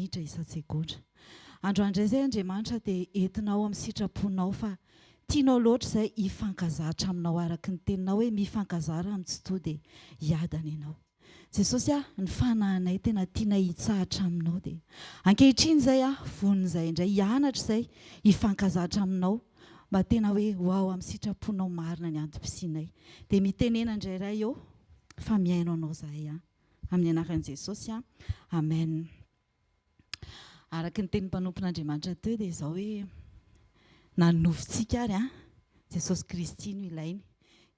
isa-minitra, isa-tsegondra. Androany indray izay Andriamanitra dia entinao amin'ny sitraponao fa tianao loatra izay hifankazatra aminao araka ny teninao hoe mifankazara amin'ny Tsitoha dia hiadana ianao. Jesosy ah, ny fanahinay tena tianay hitsahatra aminao dia ankehitriny izay aho vonona izay indray hianatra izay hifankazatra aminao mba tena hoe ho ao amin'ny sitraponao marina ny antom-pisianay dia mitenena indray Ray ô fa mihaino anao izahay an amin'ny anaran'i Jesosy an Amen. Araka ny tenin'ny mpanompon'Andriamanitra teo dia izao hoe na ny nofontsika ary an, Jesosy Kristy no ilainy.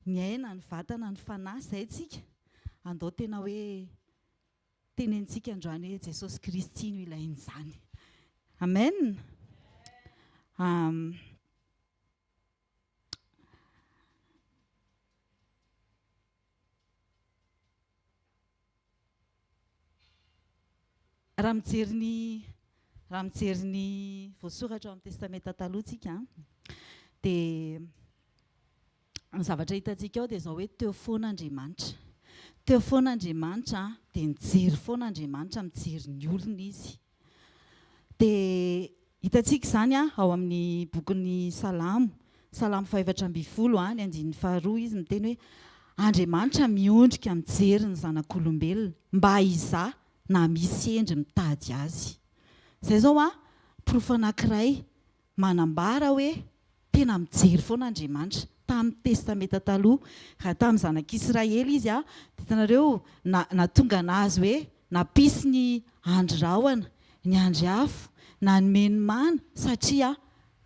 Ny aina, ny vatana, ny fanahy, izay tsika. Andao tena hoe tenenintsika androany hoe Jesosy Kristy no ilain'izany. Amen. Um, Raha mijery ny raha mijery ny voasoratra ao amin'ny Testamenta Taloha tsika dia ny zavatra hitantsika ao dia izao hoe teo foana Andriamanitra. Teo foana Andriamanitra dia nijery foana Andriamanitra, mijery ny olona Izy. Dia hitantsika izany ao amin'ny bokin'ny Salamo, Salamo fahefatra ambinifolo, ny andininy faharoa, izy miteny hoe, Andriamanitra miondrika mijery ny zanak'olombelona mba hizaha na misy hendry mitady azy. Izay izao porofo anankiray manambara hoe tena mijery foana Andriamanitra. Tamin'ny Testamenta Taloha, raha tamin'ny zanak'Israely Izy, dia hitanareo, na, nahatonga an'azy hoe nampisy ny andry rahona, ny andry afo, nanome ny mana, satria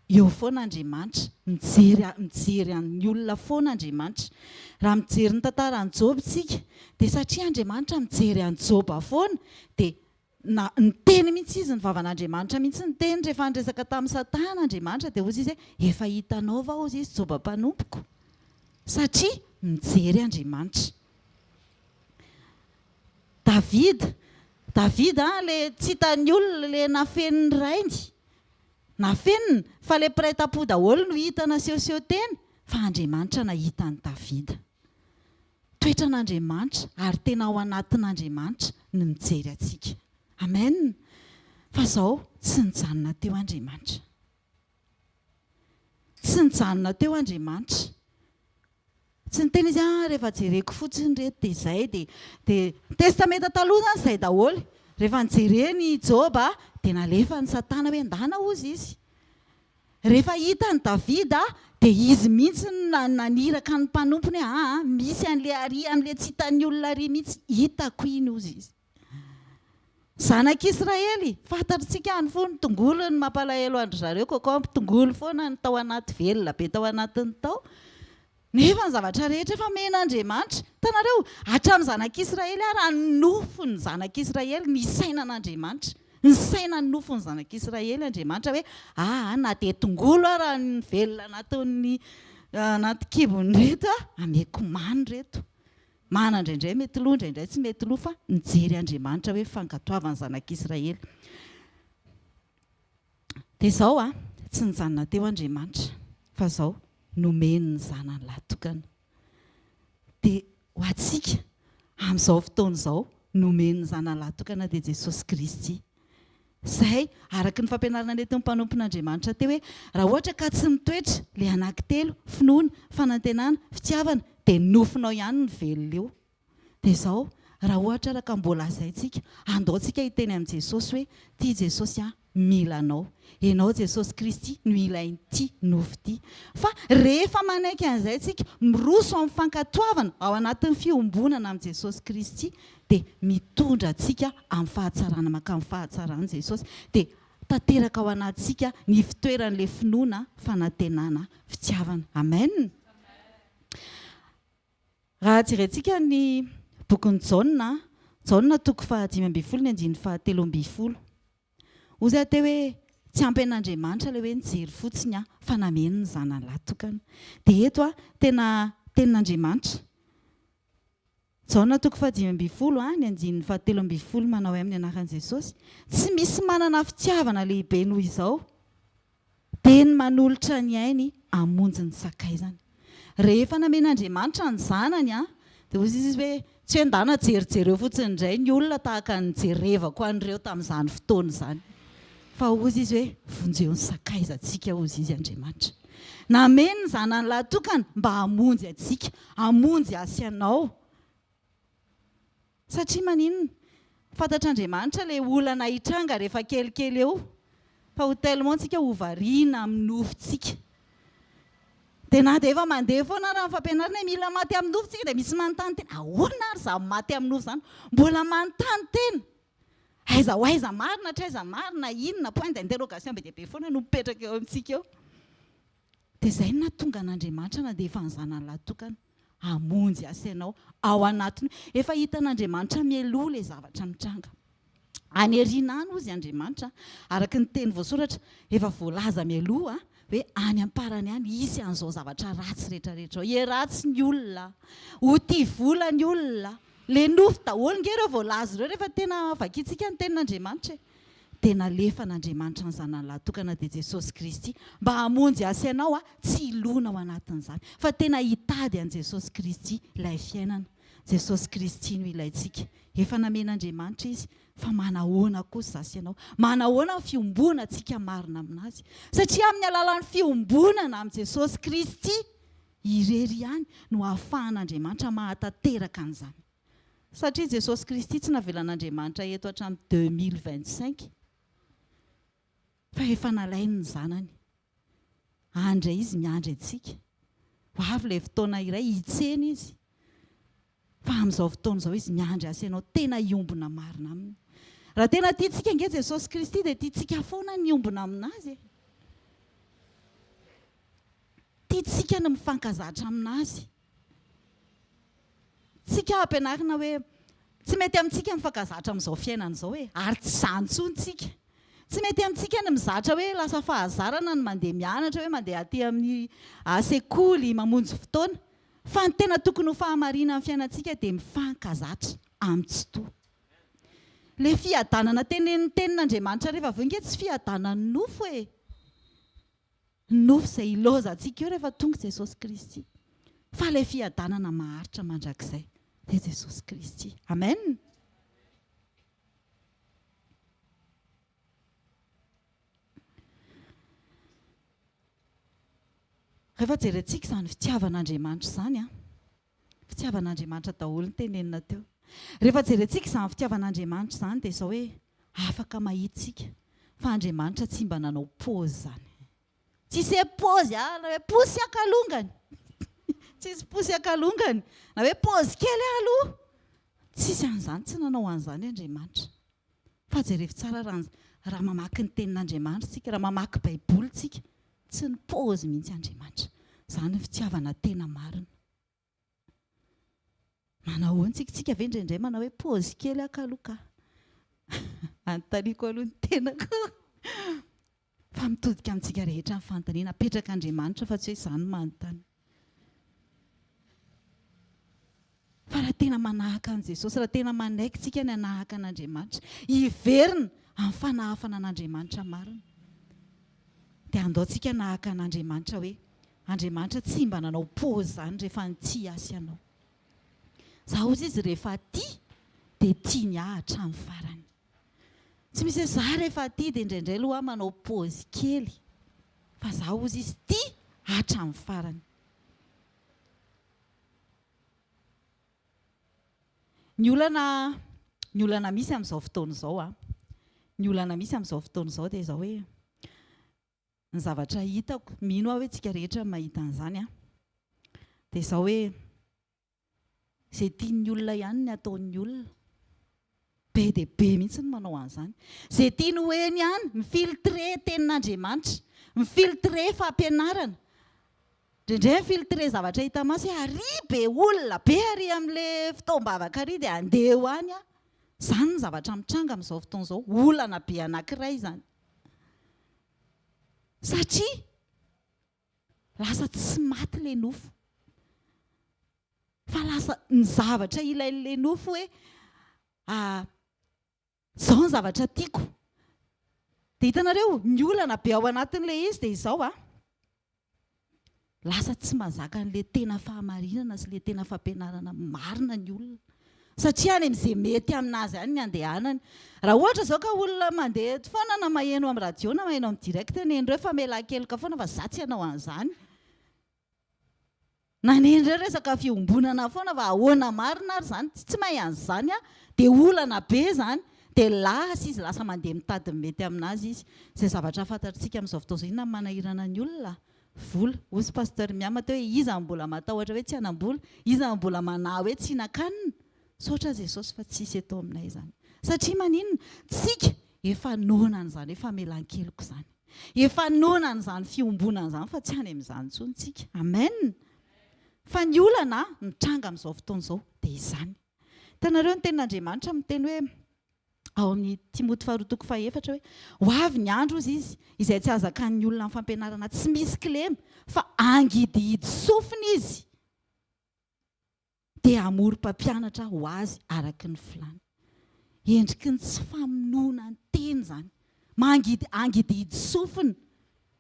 eo foana Andriamanitra, mijery, mijery an'ny olona foana Andriamanitra. Raha mijery ny tantaran'i Joba isika, dia satria Andriamanitra mijery an'i Joba foana, dia Na, niteny mihitsy izy, ny vavan'Andriamanitra mihitsy niteny rehefa niresaka tamin'i Satana Andriamanitra dia hozy izy hoe, efa hitanao va hozy izy Joba mpanompoko? Satria mijery Andriamanitra. Davida, Davida an, le tsy hitan'ny olona, le nafenin'ny rainy, nafenina, fa le mpiray tampo daholo no hita nasehoseho teny, fa Andriamanitra nahita an'i Davida. Toetran'Andriamanitra ary tena ao anatin'Andriamanitra ny mijery antsika. Amen! Fa zao, tsy nijanona teo Andriamanitra. Tsy nijanona teo Andriamanitra. Tsy niteny izy, ah, rehefa jereko fotsiny ireto dia izay, dia, dia, Testamenta Taloha izany izay daholo. Rehefa nijereny i Joba, dia nalefan'i Satana hoe ndana hozy izy. Rehefa hitan'i Davida, dia izy mihitsy no naniraka ny mpanompony hoe, Aa, misy an'ilay àry, an'ilay tsy hitan'ny olona àry mihitsy, hitako iny, hozy izy. Zanak'Israely, fantatritsika any foana, tongolo no mampalahelo an-dry zareo, kôkômby, tongolo foana no tao anaty, velona be tao anatiny tao. Nefa ny zavatra rehetra efa omen'Andriamanitra. Hitanareo, hatramin'ny zanak'Israely ara, ny nofon'ny zanak'Israely nisaina an'Andriamanitra. Nisaina ny nofon'ny zanak'Israely Andriamanitra hoe, aa, na dia tongolo ara ny velona anatin'ny anaty kibon'ireto, ameko mana ireto. Mana indraindray mety lo, indraindray tsy mety lo, fa nijery Andriamanitra hoe fankatoavan'ny zanak'Israely. Dia izao a, tsy nijanona teo Andriamanitra, fa izao, nomeny ny Zanany lahy tokana. Dia ho antsika, amin'izao fotoana izao, nomeny ny Zanany lahy tokana dia Jesosy Kristy. Izay, araka ny fampianarana nentin'ny mpanompon'Andriamanitra teo hoe, raha ohatra ka tsy mitoetra ilay anankitelo, finoana, fanantenana, fitiavana, dia nofinao ihany ny velona eo. Dia izao, raha ohatra ara ka mbola lazaintsika, andao tsika hiteny amin'i Jesosy hoe, Ty Jesosy an, mila Anao. Ianao Jesosy Kristy no ilain'ity nofo ity. Fa rehefa manaiky an'izay tsika, miroso amin'ny fankatoavana ao anatin'ny fiombonana amin'i Jesosy Kristy, dia mitondra antsika amin'ny fahatsarana mankamin'ny fahatsarana Jesosy. Dia tanteraka ao anatintsika ny fitoeran'ilay finoana, fanantenana, fitiavana. Amen. Raha jerentsika ny bokin'i Jaona, Jaona toko faha 15 ny andininy faha 13. Hoy izaho teo hoe tsy ampy an'Andriamanitra ilay hoe nijery fotsiny aho fa nameno ny zanany lahy tokana. Dia eto tena tenin'Andriamanitra. Jaona toko faha 15 ny andininy faha 13 manao hoe amin'ny anaran'i Jesosy, tsy misy manana fitiavana lehibe noho izao. Dia ny manolotra ny ainy hamonjy ny sakaizany. Rehefa namen'Andriamanitra ny Zanany, dia hoy izy hoe, Tsy hoe ndana jerijereo fotsiny indray ny olona tahaka ny nijerevako an'ireo tamin'izany fotoana izany. Fa hozy izy hoe, vonjeo ny sakaizantsika, hozy izy Andriamanitra. Nameno ny Zanany lahy tokana mba hamonjy antsika, hamonjy ahy sy anao. Satria maninona? Fantatr'Andriamanitra ilay olana hitranga rehefa kelikely eo, fa ho tellement tsika ho variana amin'ny nofontsika. Dia na dia efa mandeha foana ara ny fampianarana hoe mila maty amin'ny nofo tsika dia misy manontany tena, ahoana ary izany maty amin'ny nofo izany? Mbola manontany tena. Aiza ho aiza marina, hatraiza marina, inona, point d'interrogation be dia be foana no mipetraka eo amintsika eo. Dia izay no nahatonga an'Andriamanitra nandefa ny Zanany lahy tokana hamonjy ahy sy ianao ao anatin'io. Efa hitan'Andriamanitra mialoha ilay zavatra mitranga. Any aoriana any hozy Andriamanitra, araka ny teny voasoratra, efa voalaza mialoha hoe any am-parany any hisy an'izao zavatra ratsy rehetra rehetra izao. Hiharatsy ny olona, ho tia vola ny olona. Ilay nofy daholo nge ireo voalaza ireo rehefa tena vakintsika ny tenin'Andriamanitra e. Dia nalefan'Andriamanitra ny Zanany lahy tokana dia Jesosy Kristy mba hamonjy ahy sy ianao tsy hilona ao anatin'izany fa tena hitady an'i Jesosy Kristy ilay fiainana. Jesosy Kristy no ilaintsika. Efa namen'Andriamanitra Izy, fa manahoana kosa izaho sy ianao? Manahoana ny fiombonantsika marina aminazy? Satria amin'ny alalan'ny fiombonana amin'i Jesosy Kristy irery ihany no ahafahan'Andriamanitra mahatanteraka an'izany. Satria Jesosy Kristy tsy navelan'Andriamanitra eto hatramin'ny 2025, fa efa nalainy ny Zanany. Any indray Izy miandry antsika. Ho avy ilay fotoana iray hitsena Izy. Fa amin'izao fotoana izao Izy miandry ahy sy ianao tena hiombona marina Aminy. Raha tena tiantsika ange Jesosy Kristy dia tiantsika foana ny hiombona Aminazy e. Tiantsika ny mifankazatra Aminazy. Tsika ampianarina hoe tsy mety amintsika ny mifankazatra amin'izao fiainana izao e, ary tsy izany intsony tsika. Tsy mety amintsika ny mizatra hoe lasa fahazarana ny mandeha mianatra hoe mandeha aty amin'ny sekoly, mamonjy fotoana. Fa ny tena tokony ho fahamarinan'ny fiainantsika dia mifankazatra amin'ny Tsitoha. Ilay fiadanana tenenin'ny tenin'Andriamanitra rehefa avy eo ange tsy fiadanan'ny nofo e! Ny nofo izay ilaozantsika eo rehefa tonga Jesosy Kristy. Fa ilay fiadanana maharitra mandrakizay dia Jesosy Kristy. Amen! Rehefa jerentsika izany fitiavan'Andriamanitra izany an, fitiavan'Andriamanitra daholo ny tenenina teo. Rehefa jerentsika izany fitiavan'Andriamanitra izany dia izao hoe afaka mahita isika fa Andriamanitra tsy mba nanao pause izany. Tsisy hoe pause ah, na hoe posy akalongany. Tsisy posy akalongany. Na hoe pause kely aho aloha. Tsisy an'izany, tsy nanao an'izany Andriamanitra. Fa jerevo tsara raha raha mamaky ny tenin'Andriamanitra isika, raha mamaky Baiboly isika, tsy ny pause mihitsy Andriamanitra. Izany ny fitiavana tena marina. Manahoana tsika? Tsika ve indraindray manao hoe pause kely aho kaloha ka. Anontaniako aloha ny tenako. Fa mitodika amintsika rehetra ny fanontaniana apetrak'Andriamanitra fa tsy hoe izaho no manontany. Fa raha tena manahaka an'i Jesosy, raha tena manaiky tsika ny hanahaka an'Andriamanitra, hiverina amin'ny fanahafana an'Andriamanitra marina, dia andao tsika hanahaka an'Andriamanitra hoe, Andriamanitra tsy mba nanao pause izany rehefa nitia ahy sy ianao. Za hozy izy rehefa tia dia tiany ahy hatramin'ny farany. Tsy misy hoe za rehefa tia dia indraindray aloha aho manao pause kely fa za hozy izy tia hatramin'ny farany. Ny olana ny olana misy amin'izao fotoana izao an, ny olana misy amin'izao fotoana izao dia izao hoe ny zavatra hitako, mino aho hoe tsika rehetra mahita an'izany an, dia izao hoe izay tian'ny olona ihany ny ataon'ny olona. Be dia be mihitsy ny manao an'izany. Izay tiany ho heno ihany, mi-filtrer tenin'Andriamanitra, mi-filtrer fampianarana. Indraindray mi-filtrer zavatra hita maso hoe ary be olona be ary amin'ilay fotoam-bavaka ary dia andeha ho any aho. Izany ny zavatra mitranga amin'izao fotoana izao, olana be anankiray izany. Satria lasa tsy maty ilay nofo. Fa lasa ny zavatra ilain'ilay nofo hoe izao ny zavatra tiako. Dia hitanareo, ny olana be ao anatin'ilay izy dia izao a, lasa tsy mahazaka an'ilay tena fahamarinana sy ilay tena fampianarana marina ny olona. Satria any amin'izay mety aminazy any ny andehanany. Raha ohatra izao ka olona mandeha eto foana na maheno amin'ny radio na maheno amin'ny direct nen'ireo famelan-keloka foana fa za tsy hanao an'izany. Na nen'ireo resaka fiombonana foana fa ahoana marina ary izany, tsy mahay an'izany aho. Dia olana be izany. Dia lasa izy, lasa mandeha mitady ny mety aminazy izy. Izay zavatra fantatr'tsika amin'izao fotoana izao, inona no manahirana ny olona? Vola. Hoy Pasteur Miama teo hoe iza no mbola matahotra hoe tsy hanam-bola? Iza no mbola manahy hoe tsy hihinan-kanina? Misaotra Jesosy fa tsisy eto aminay izany. Satria maninona? Tsika efa noana an'izany hoe famelan-keloka izany. Efa noana an'izany fiombonana izany fa tsy any amin'izany intsony tsika. Amen! Fa ny olana mitranga amin'izao fotoana izao dia izany. Hitanareo ny tenin'Andriamanitra miteny hoe ao amin'ny Timoty faharoa toko fahefatra hoe, Ho avy ny andro, hozy izy, izay tsy hahazakan'ny olona ny fampianarana tsy misy kilema, fa hangidihidy sofina izy, dia hamory mpampianatra ho azy araka ny filàny. Endriky ny tsy famonoana ny teny izany. Mangidy hangidihidy sofina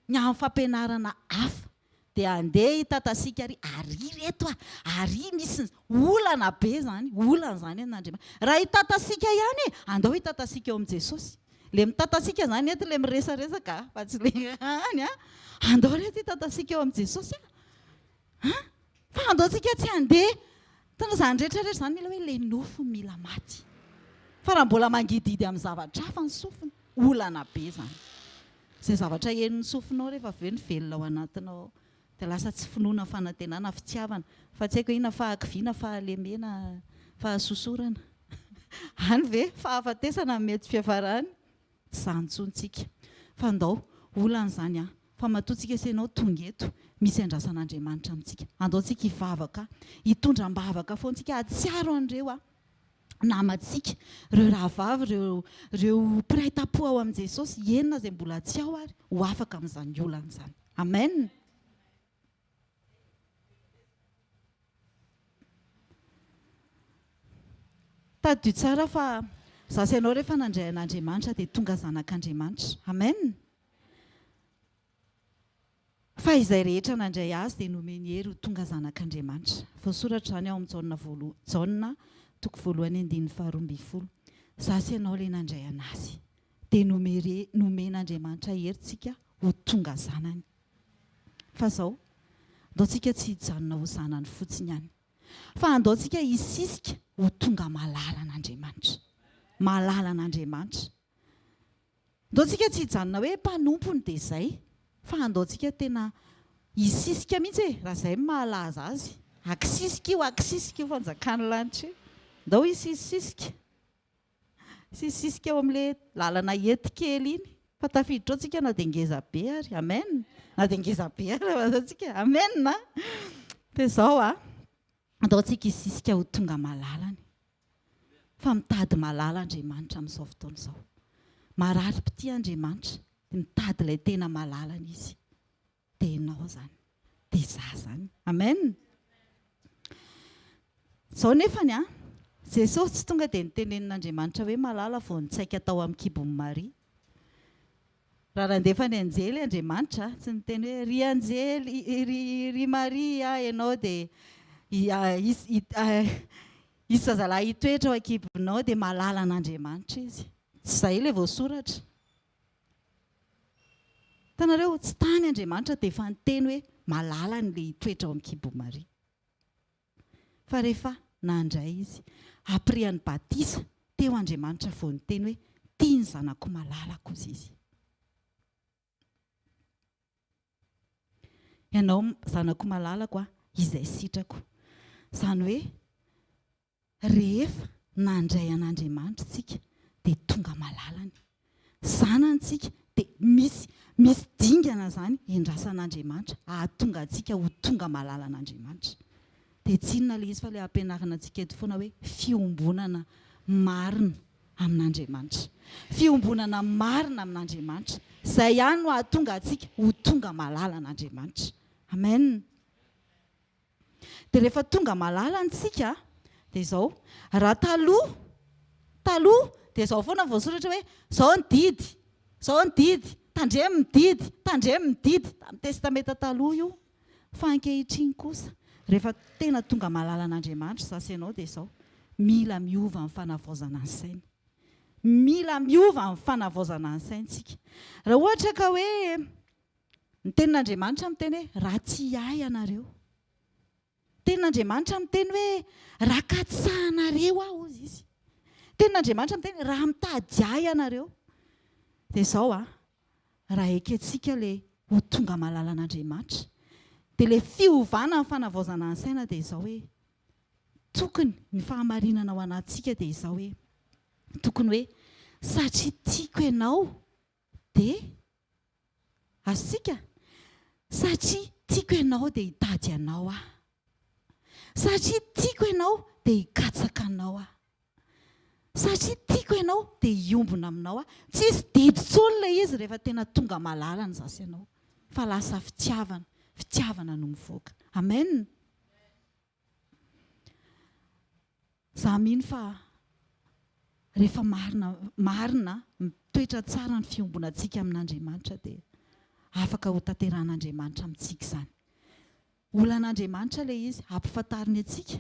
ny amin'ny fampianarana hafa. Dia andeha hitatasiaka ary, ary reto a, ary misy olana be izany, olana izany amin'Andriamanitra. Raha hitatasiaka ihany e, andao hitatasiaka eo amin'i Jesosy. Ilay mitatasiaka izany eto ilay miresaresaka fa tsy ilay any a. Andao reto hitatasiaka eo amin'i Jesosy a. An? Fa andao tsika tsy handeha. Hitanao izany rehetra rehetra izany mila hoe ilay nofo mila maty. Fa raha mbola mangidihidy amin'ny zavatra hafa ny sofina, olana be izany. Izay zavatra henon'ny sofinao rehefa avy eo ny velona ao anatinao ao. Dia lasa tsy finoana, fanantenana, fitiavana. Fa tsy haiko hoe inona, fahakiviana, fahalemena, fahasosorana. Any ve? Fahafatesana no mety fiafarany? Tsy izany intsony tsika. Fa ndao, olana izany an. Fa matoa tsika sy ianao tonga eto, misy andrasan'Andriamanitra amintsika. Andao tsika hivavaka, hitondra am-bavaka foana tsika, hahatsiaro an'ireo an. namantsika, ireo rahavavy, ireo ireo mpiray tampo ao amin'i Jesosy, eny na izay mbola tsy ao ary, ho afaka amin'izany olana izany. Amen. Tadidio tsara fa za sy ianao rehefa nandray an'Andriamanitra dia tonga zanak'Andriamanitra. Amen. Fa izay rehetra nandray Azy dia nomeny hery ho tonga zanak'Andriamanitra. Voasoratra izany ao amin'ny Jaona voalo, Jaona toko voalohany andininy faharoa ambin'ny folo. Izaho sy ianao ilay nandray an'Azy. Dia nomere, nomen'Andriamanitra hery tsika ho tonga zanany. Fa izao, andao tsika tsy hijanona ho zanany fotsiny ihany. Fa andao tsika hisisika ho tonga malalan'Andriamanitra. Malalan'Andriamanitra. Andao tsika tsy hijanona hoe mpanompony dia izay fa andao tsika tena hisisika mihitsy e, raha izay no mahalaza azy. Akisisika io, akisisika io fanjakan'ny lanitra io. Andao hisisisika. Hisisisika eo amin'ilay lalana ety kely iny fa tafiditra ao tsika na dia ngeza be ary. Amen. Na dia ngeza be ary aza tsika. Amen a. Dia izao a, andao tsika hisisika ho tonga malalany. Fa mitady malala Andriamanitra amin'izao fotoana izao. Marary mpitia Andriamanitra, dia mitady ilay tena malalany Izy. Dia ianao izany. Dia izaho izany. Amen. Izao nefany an, Jesosy tsy tonga dia nitenenin'Andriamanitra hoe malala vao nitsaika tao amin'ny kibon'i Maria. Raha nandefa ny anjely Andriamanitra, tsy niteny hoe, Ry anjely, ry, ry Maria, ianao dia hisy, hisy zazalahy hitoetra ao an-kibonao, dia mahalala an'Andriamanitra izy. Tsy izay ilay voasoratra. Hitanareo, tsy tany Andriamanitra dia efa niteny hoe mahalala an'ilay hitoetra ao amin'ny kibon'i Maria. Fa rehefa nandray izy, après ny batisa, teo Andriamanitra vao niteny hoe, tia ny zanako malalako ozy izy. Ianao zanako malalako a, izay sitrako. Izany hoe, Rehefa nandray an'Andriamanitra isika dia tonga malalany. Zanany isika dia misy misy dingana izany endrasan'Andriamanitra hahatonga antsika ho tonga malalan'Andriamanitra. Dia tsy inona ilay izy fa ilay ampianarina antsika eto foana hoe fiombonana marina amin'Andriamanitra. Fiombonana marina amin'Andriamanitra. Izay ihany no hahatonga antsika ho tonga malalan'Andriamanitra. Amen. Dia rehefa tonga malala antsika dia izao, raha taloha, taloha dia izao foana voasoratra hoe izao ny didy, izao ny didy, tandremo ny didy, tandremo ny didy, tamin'ny testamenta taloha io. Fa ankehitriny kosa, rehefa tena tonga malala an'Andriamanitra za sy ianao dia izao, Mila miova amin'ny fanavaozana ny saina. Mila miova amin'ny fanavaozana ny saintsika. Raha ohatra ka hoe ny tenin'Andriamanitra miteny hoe raha tia ahy ianareo. Tenin'Andriamanitra miteny hoe raha katsahanareo aho hozy izy. Tenin'Andriamanitra miteny raha mitady ahy ianareo. Dia izao an, raha ekentsika ilay ho tonga malalan'Andriamanitra, dia ilay fiovana ny fanavaozana ny saina dia izao hoe tokony ny fahamarinana ao anatintsika dia izao hoe tokony hoe satria tiako ianao dia Azontsika? Satria tiako ianao dia hitady anao aho. Satria tiako ianao dia hikatsaka anao aho. Satria tiako ianao dia hiombona aminao aho. Tsisy didy intsony ilay izy rehefa tena tonga malalana izaho sy ianao. Fa lasa fitiavana, fitiavana no mivoaka. Amen. Za mino fa rehefa marina marina mitoetra tsara ny fiombonantsika amin'Andriamanitra dia afaka ho tanterahan'Andriamanitra amintsika izany. Olan'Andriamanitra ilay izy, ampifantariny antsika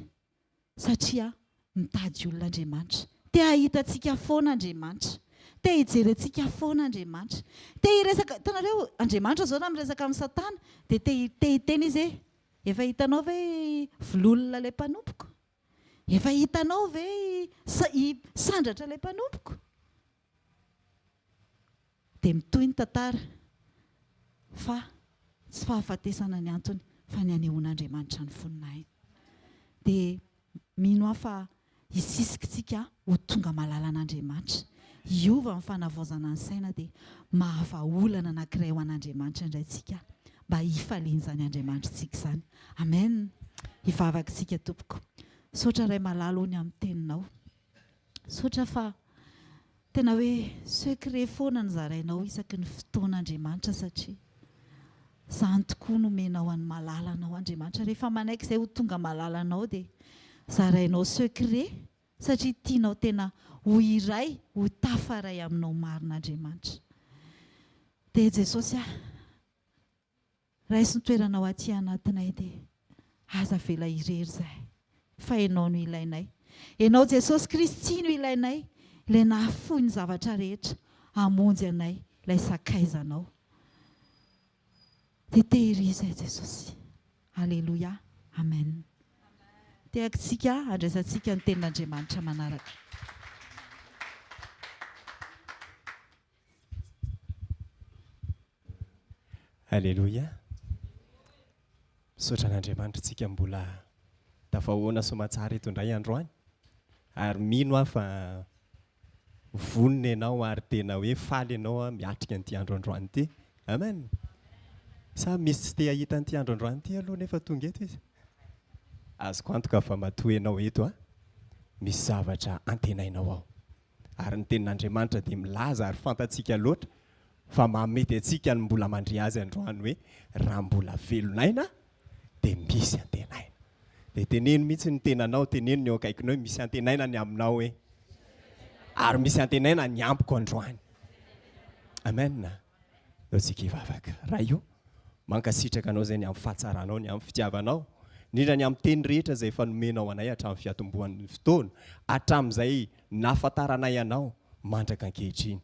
satria mitady olona Andriamanitra. Te hahita antsika foana Andriamanitra. Te hijery antsika foana Andriamanitra. Te hiresaka, hitanareo, Andriamanitra izao raha miresaka amin'i Satana dia te te hiteny izy hoe Efa hitanao ve i Vololona ilay mpanompoko? Efa hitanao ve i i Sandratra ilay mpanompoko? Dia mitohy ny tantara fa tsy fahafatesana ny antony fa ny hanehoan'Andriamanitra ny voninahiny. Dia mino aho fa Hisisika ho tonga malalan'Andriamanitra. Hiova ny fanavaozana ny saina dia mahavahaolana anankiray ho an'Andriamanitra indray tsika mba hifalian'izany Andriamanitritsika izany. Amen. Hivavaka isika tompoko. Misaotra Ray malala o ny amin'ny teninao. Misaotra fa tena hoe secret foana ny zarainao isaky ny fotoana Andriamanitra satria Izany tokoa no omenao an'ny malalanao Andriamanitra. Rehefa manaiky izay ho tonga malalanao dia zarainao secret satria tianao tena ho iray, ho tafaray aminao marina Andriamanitra. Dia Jesosy ah, raiso ny toeranao aty anatinay dia aza avela irery izahay fa Ianao no ilainay. Ianao Jesosy Kristy no ilainay, ilay nahafoy ny zavatra rehetra hamonjy anay, ilay sakaizanao. Dia tehirizo ahy Jesosy. Aleloia. Amen. Tehakitsika handraisantsika ny tenin'Andriamanitra manaraka. Aleloia. Misaotra an'Andriamanitra tsika mbola tafahoana soamatsara eto indray androany. Ary mino aho fa Vonona ianao ary tena hoe faly ianao miatrika an'ity andro androany ity. Amen. Sa misy tsy te hahita an'ity andro androany ity aloha nefa tonga eto izy? Azoko antoka fa matoa ianao eto, misy zavatra antenainao ao. Ary ny tenin'Andriamanitra dia milaza ary fantatsika loatra fa mahamety antsika ny mbola mandre azy androany hoe raha mbola velon'aina dia misy antenaina. Dia teneno mihitsy ny tenanao, teneno ny eo akaikinao hoe misy antenaina ny aminao hoe. Ary misy antenaina ny amiko androany. Amen. Ndao tsika hivavaka. Ray o, mankasitraka anao izay ny amin'ny fahatsaranao, ny amin'ny fitiavanao, indrindra ny amin'ny teny rehetra izay efa nomenao anay hatramin'ny fiatombohan'ny fotoana, hatramin'izay nahafantaranay anao mandraka ankehitriny.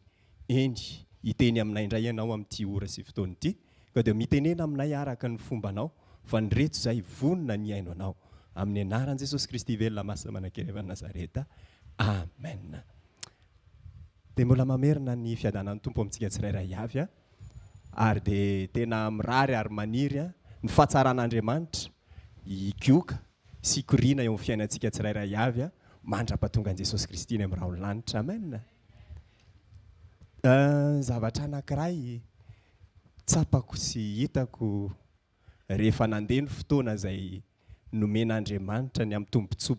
Eny, hiteny aminay indray Ianao amin'ity ora sy fotoana ity, ka dia mitenena aminay araka ny fombanao, fa ny reto izay vonona ny hihaino Anao. Amin'ny anaran'i Jesosy Kristy velona masina manan-kery avy any Nazareta. Amen. Dia mbola mamerina ny fiadanan'ny Tompo amintsika tsirairay avy an. Ary dia tena mirary ary maniry an, ny fahatsaran'Andriamanitra higoka sy hikoriana eo amin'ny fiainantsika tsirairay avy an, mandra-pahatonga an'i Jesosy Kristy any amin'ny rahon'ny lanitra. Amen. Zavatra anankiray tsapako sy hitako rehefa nandeha ny fotoana izay nomen'Andriamanitra ny amin'ny tombontsoa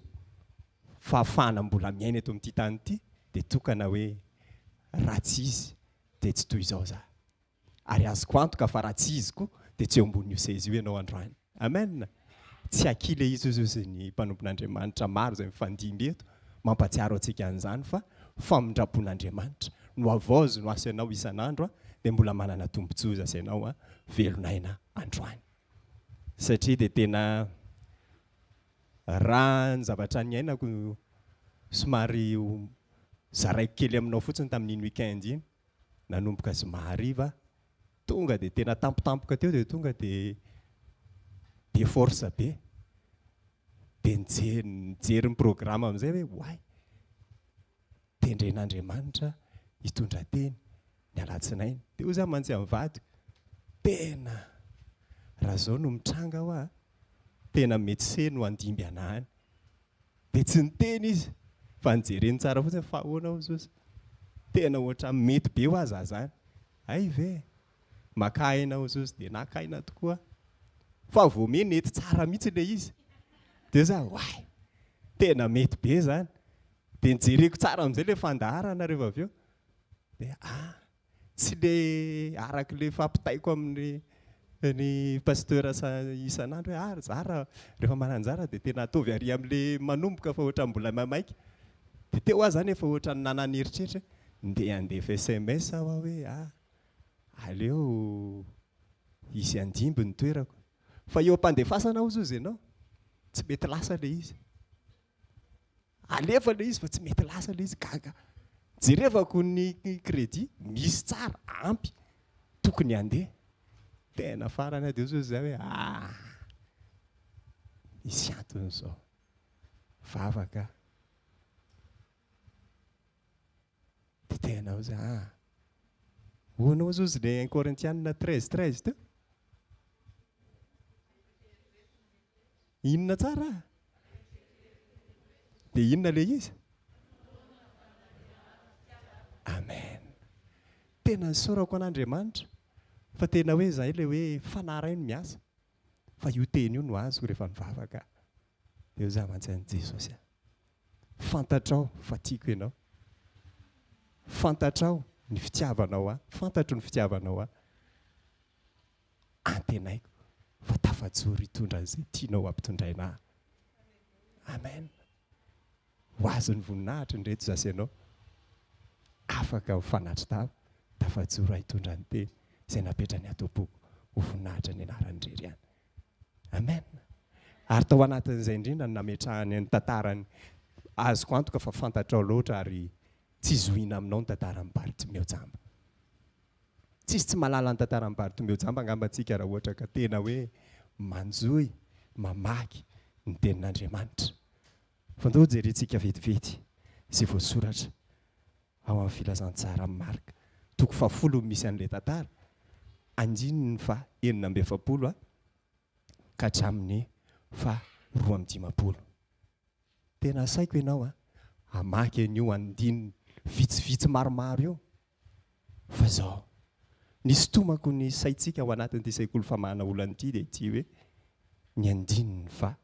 fahafahana mbola miaina eto amin'ity tany ity dia tokana hoe raha tsy izy dia tsy toy izao za. Ary azoko antoka fa raha tsy izy koa dia tsy eo ambonin'io seza io ianao androany. Amen! Tsy aky ilay izy hozy ny mpanompon'Andriamanitra maro izay mifandimby eto mampatsiaro antsika an'izany fa famindram-pon'Andriamanitra no havaozy no asainao isan'andro dia mbola manana tombontsoa izy asainao velon'aina androany. Satria dia tena raha ny zavatra niainako. Somary ho zaraiko kely aminao fotsiny tamin'iny week-end iny, nanomboka zoma hariva aho, tonga dia tena tampotampoka teo dia tonga dia be force be. Dia nijery nijery ny programme amin'izay hoe oay, tendren'Andriamanitra hitondra teny ny alatsinainy. Dia hoy za mantsy amin'ny vadiko, tena raha izao no mitranga hoa, tena mety se no handimby anah any. Dia tsy niteny izy fa nijereny tsara fotsiny fa ahoana hozy ozy. Tena ohatran'ny mety be hoa za zany. Hay ve? Maka aina hozy ozy dia naka aina tokoa aho. Fa vao me nety tsara mihitsy ilay izy. Dia za oay! Tena mety be zany. Dia nijereko tsara amin'izay ilay fandaharana rehefa avy eo. Dia ah! Tsy le araka le fampitaiko amin'ny ny pasteur isan'andro hoe ah za raha rehefa mananjara dia tena ataovy ary amin'le manomboka fa ohatran'ny mbola maimaika. Dia teo aho zany efa ohatran'ny nanana eritreritra hoe ndeha handefa sms aho hoe ah aleo hisy handimby ny toerako. Fa eo am-pandefasana hozy hozy ianao tsy mety lasa le izy. Alefa ilay izy fa tsy mety lasa ilay izy, gaga. Jerevako ny crédit, misy tsara, ampy, tokony handeha. Tena farany aho dia hoy izy hoe ah, misy antony izao. Vavaka. Dia tena hoy izy ah. Hono hozy hozy ilay un Korintiana 13 13 teo. Inona tsara? Dia inona ilay izy? Amen. Tena nisaorako an'Andriamanitra fa tena hoe izay ilay hoe fanahy iray no miasa. Fa io teny io no azoko rehefa nivavaka. Dia hoy za mantsy an'i Jesosy aho. Fantatrao fa tiako ianao. Fantatrao ny fitiavanao ahy. Fantatro ny fitiavanao ahy. Antenaiko fa tafajoro hitondra an'izay tianao hampitondraina ahy. Amen. Ho azy ny voninahitra ny reto za sy ianao. Afaka mifanatri-tava, tafajoro ahy hitondra ny teny izay napetrany ato am-poko ho voninahitra ny anarany irery ihany. Amen. Ary tao anatin'izay indrindra no nametrahany ny tantarany. Azoko antoka fa fantatrao loatra ary tsy zohiana aminao ny tantaran'i Bartimeo jamba. Tsisy tsy mahalala ny tantaran'i Bartimeo jamba angamba tsika raha ohatra ka tena hoe manjohy, mamaky ny tenin'Andriamanitra. Fa ndao jerentsika vetivety izay voasoratra ao amin'ny filazantsaran'i Marka, toko fahafolo no misy an'ilay tantara, andininy faha 46 ka hatramin'ny faha 52. Tena asaiko ianao hamaky an'io andininy vitsivitsy maromaro io fa izao, nisintomako ny saintsika ao anatin'ity sekoly famahana olana ity dia ity hoe ny andininy faha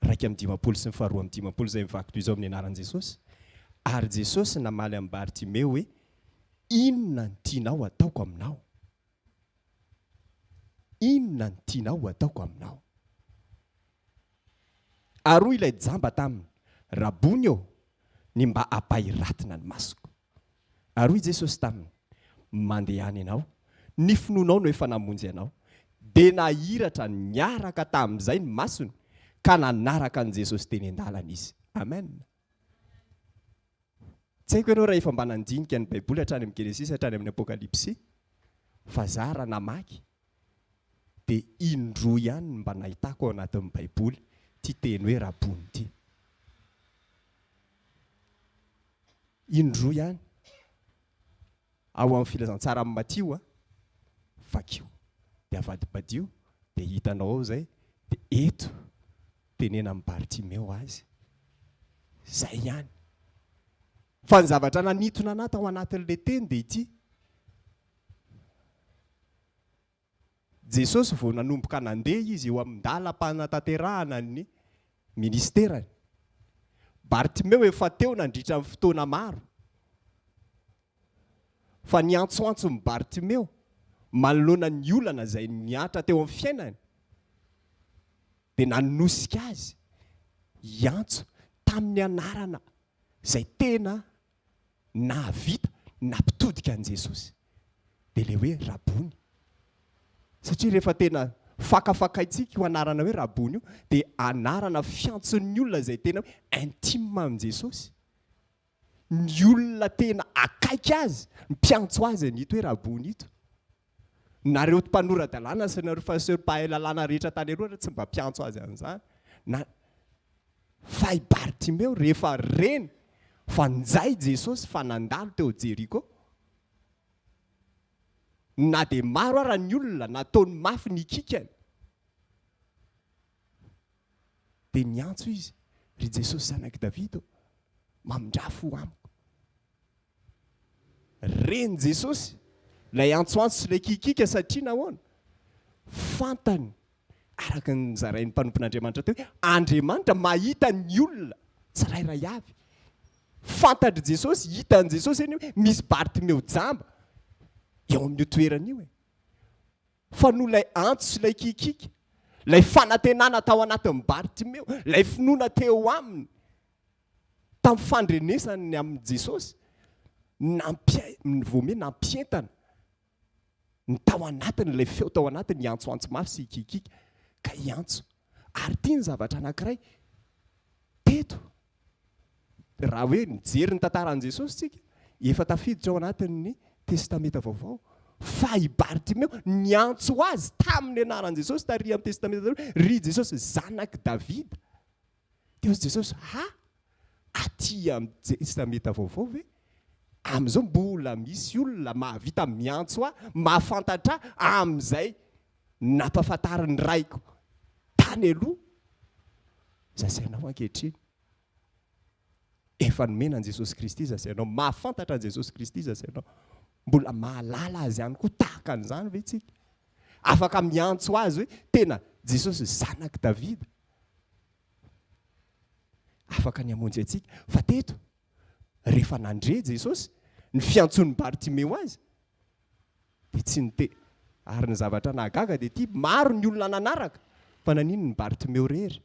51 sy ny faha 52 izay mivaky toy izao amin'ny anaran'i Jesosy, Ary Jesosy namaly an'i Bartimeo hoe, Inona no tianao hataoko aminao? Inona no tianao ho ataoko aminao? Ary hoy ilay jamba taminy, Rabony ô, ny mba hampahiratina ny masoko. Ary hoy Jesosy taminy, Mandehana ianao, ny finoanao no efa namonjy anao. Dia nahiratra niaraka tamin'izay ny masony, ka nanaraka an'i Jesosy teny an-dalana izy. Amen. Tsy haiko ianao raha efa mba nandinika ny Baiboly hatrany amin'ny Genesisy hatrany amin'ny Apokalypsy, fa za raha namaky dia indroa ihany no mba nahitako ao anatin'ny Baiboly ity teny hoe Rabony ity. Indroa ihany. Ao amin'ny filazantsaran'i Matio, vakio dia avadibadio dia hitanao ao izay, dia eto tenena amin'i Bartimeo azy. Izay ihany. Fa ny zavatra nanintona anà tao anatin'ilay teny dia ity. Jesosy vao nanomboka nandeha izy eo amin-dalam-panatanterahana ny ministerany. Bartimeo efa teo nandritra ny fotoana maro. Fa ny antsoantson'i Bartimeo manoloana ny olana izay nihatra teo amin'ny fiainany dia nanosika azy hiantso tamin'ny anarana izay tena nahavita nampitodika an'i Jesosy. Dia ilay hoe Rabony. Satria rehefa tena Fakafakaintsika io anarana hoe Rabony io dia anarana fiantson'ny olona izay tena hoe intime amin'i Jesosy. Ny olona tena akaiky azy, ny mpiantso azy an'ito hoe Rabony ito. Nareo mpanora-dalàna sy nareo fariseo mpahay lalàna rehetra tany aloha ary tsy mba mpiantso azy an'izany. Na fa i Bartimeo rehefa reny fa njay Jesosy fa nandalo teo Jeriko, na dia maro ara ny olona nataony mafy ny hikikany, dia niantso izy, Ry Jesosy Zanak'i Davida ô, mamindrà fo amiko. Ren'i Jesosy ilay antsoantso sy ilay kikiaka satria nahoana? Fantany, araka ny nozarain'ny mpanompon'Andriamanitra teo hoe Andriamanitra mahita ny olona tsirairay avy. Fantatr'i Jesosy, hitan'i Jesosy anie hoe misy Bartimeo jamba eo amin'io toerana io e. Fa noho ilay antso sy ilay kikiaka, ilay fanantenana tao anatin'i Bartimeo, ilay finoana teo aminy, tamin'ny fandrenesany ny amin'i Jesosy, nampia, vao miha nampientana ny tao anatiny, ilay feo tao anatiny hiantsoantso mafy sy hikikiaka, ka hiantso. Ary ity ny zavatra anankiray teto, raha hoe mijery ny tantaran'i Jesosy tsika, efa tafiditra ao anatin'ny Testamenta Vaovao, fa i Bartimeo niantso azy tamin'ny anaran'i Jesosy tary amin'ny Testamenta Taloha, Ry Jesosy, Zanak'i Davida. Dia hoy Jesosy, Ha! Aty amin'ny Testamenta Vaovao ve? Amin'izao mbola misy olona mahavita miantso ahy, mahafantatra ahy amin'izay nampahafantarin'ny Raiko tany aloha. Iza sy ianao ankehitriny? Efa nomena an'i Jesosy Kristy iza sy ianao? Mahafantatra an'i Jesosy Kristy iza sy ianao? Mbola mahalala Azy ihany koa tahaka an'izany ve isika? Afaka miantso Azy hoe tena Jesosy Zanak'i Davida. Afaka ny hamonjy antsika. Fa teto, rehefa nandre Jesosy ny fiantsoan'i Bartimeo azy, dia tsy nite. Ary ny zavatra nahagaga dia ity, maro ny olona nanaraka, fa naninona ny Bartimeo irery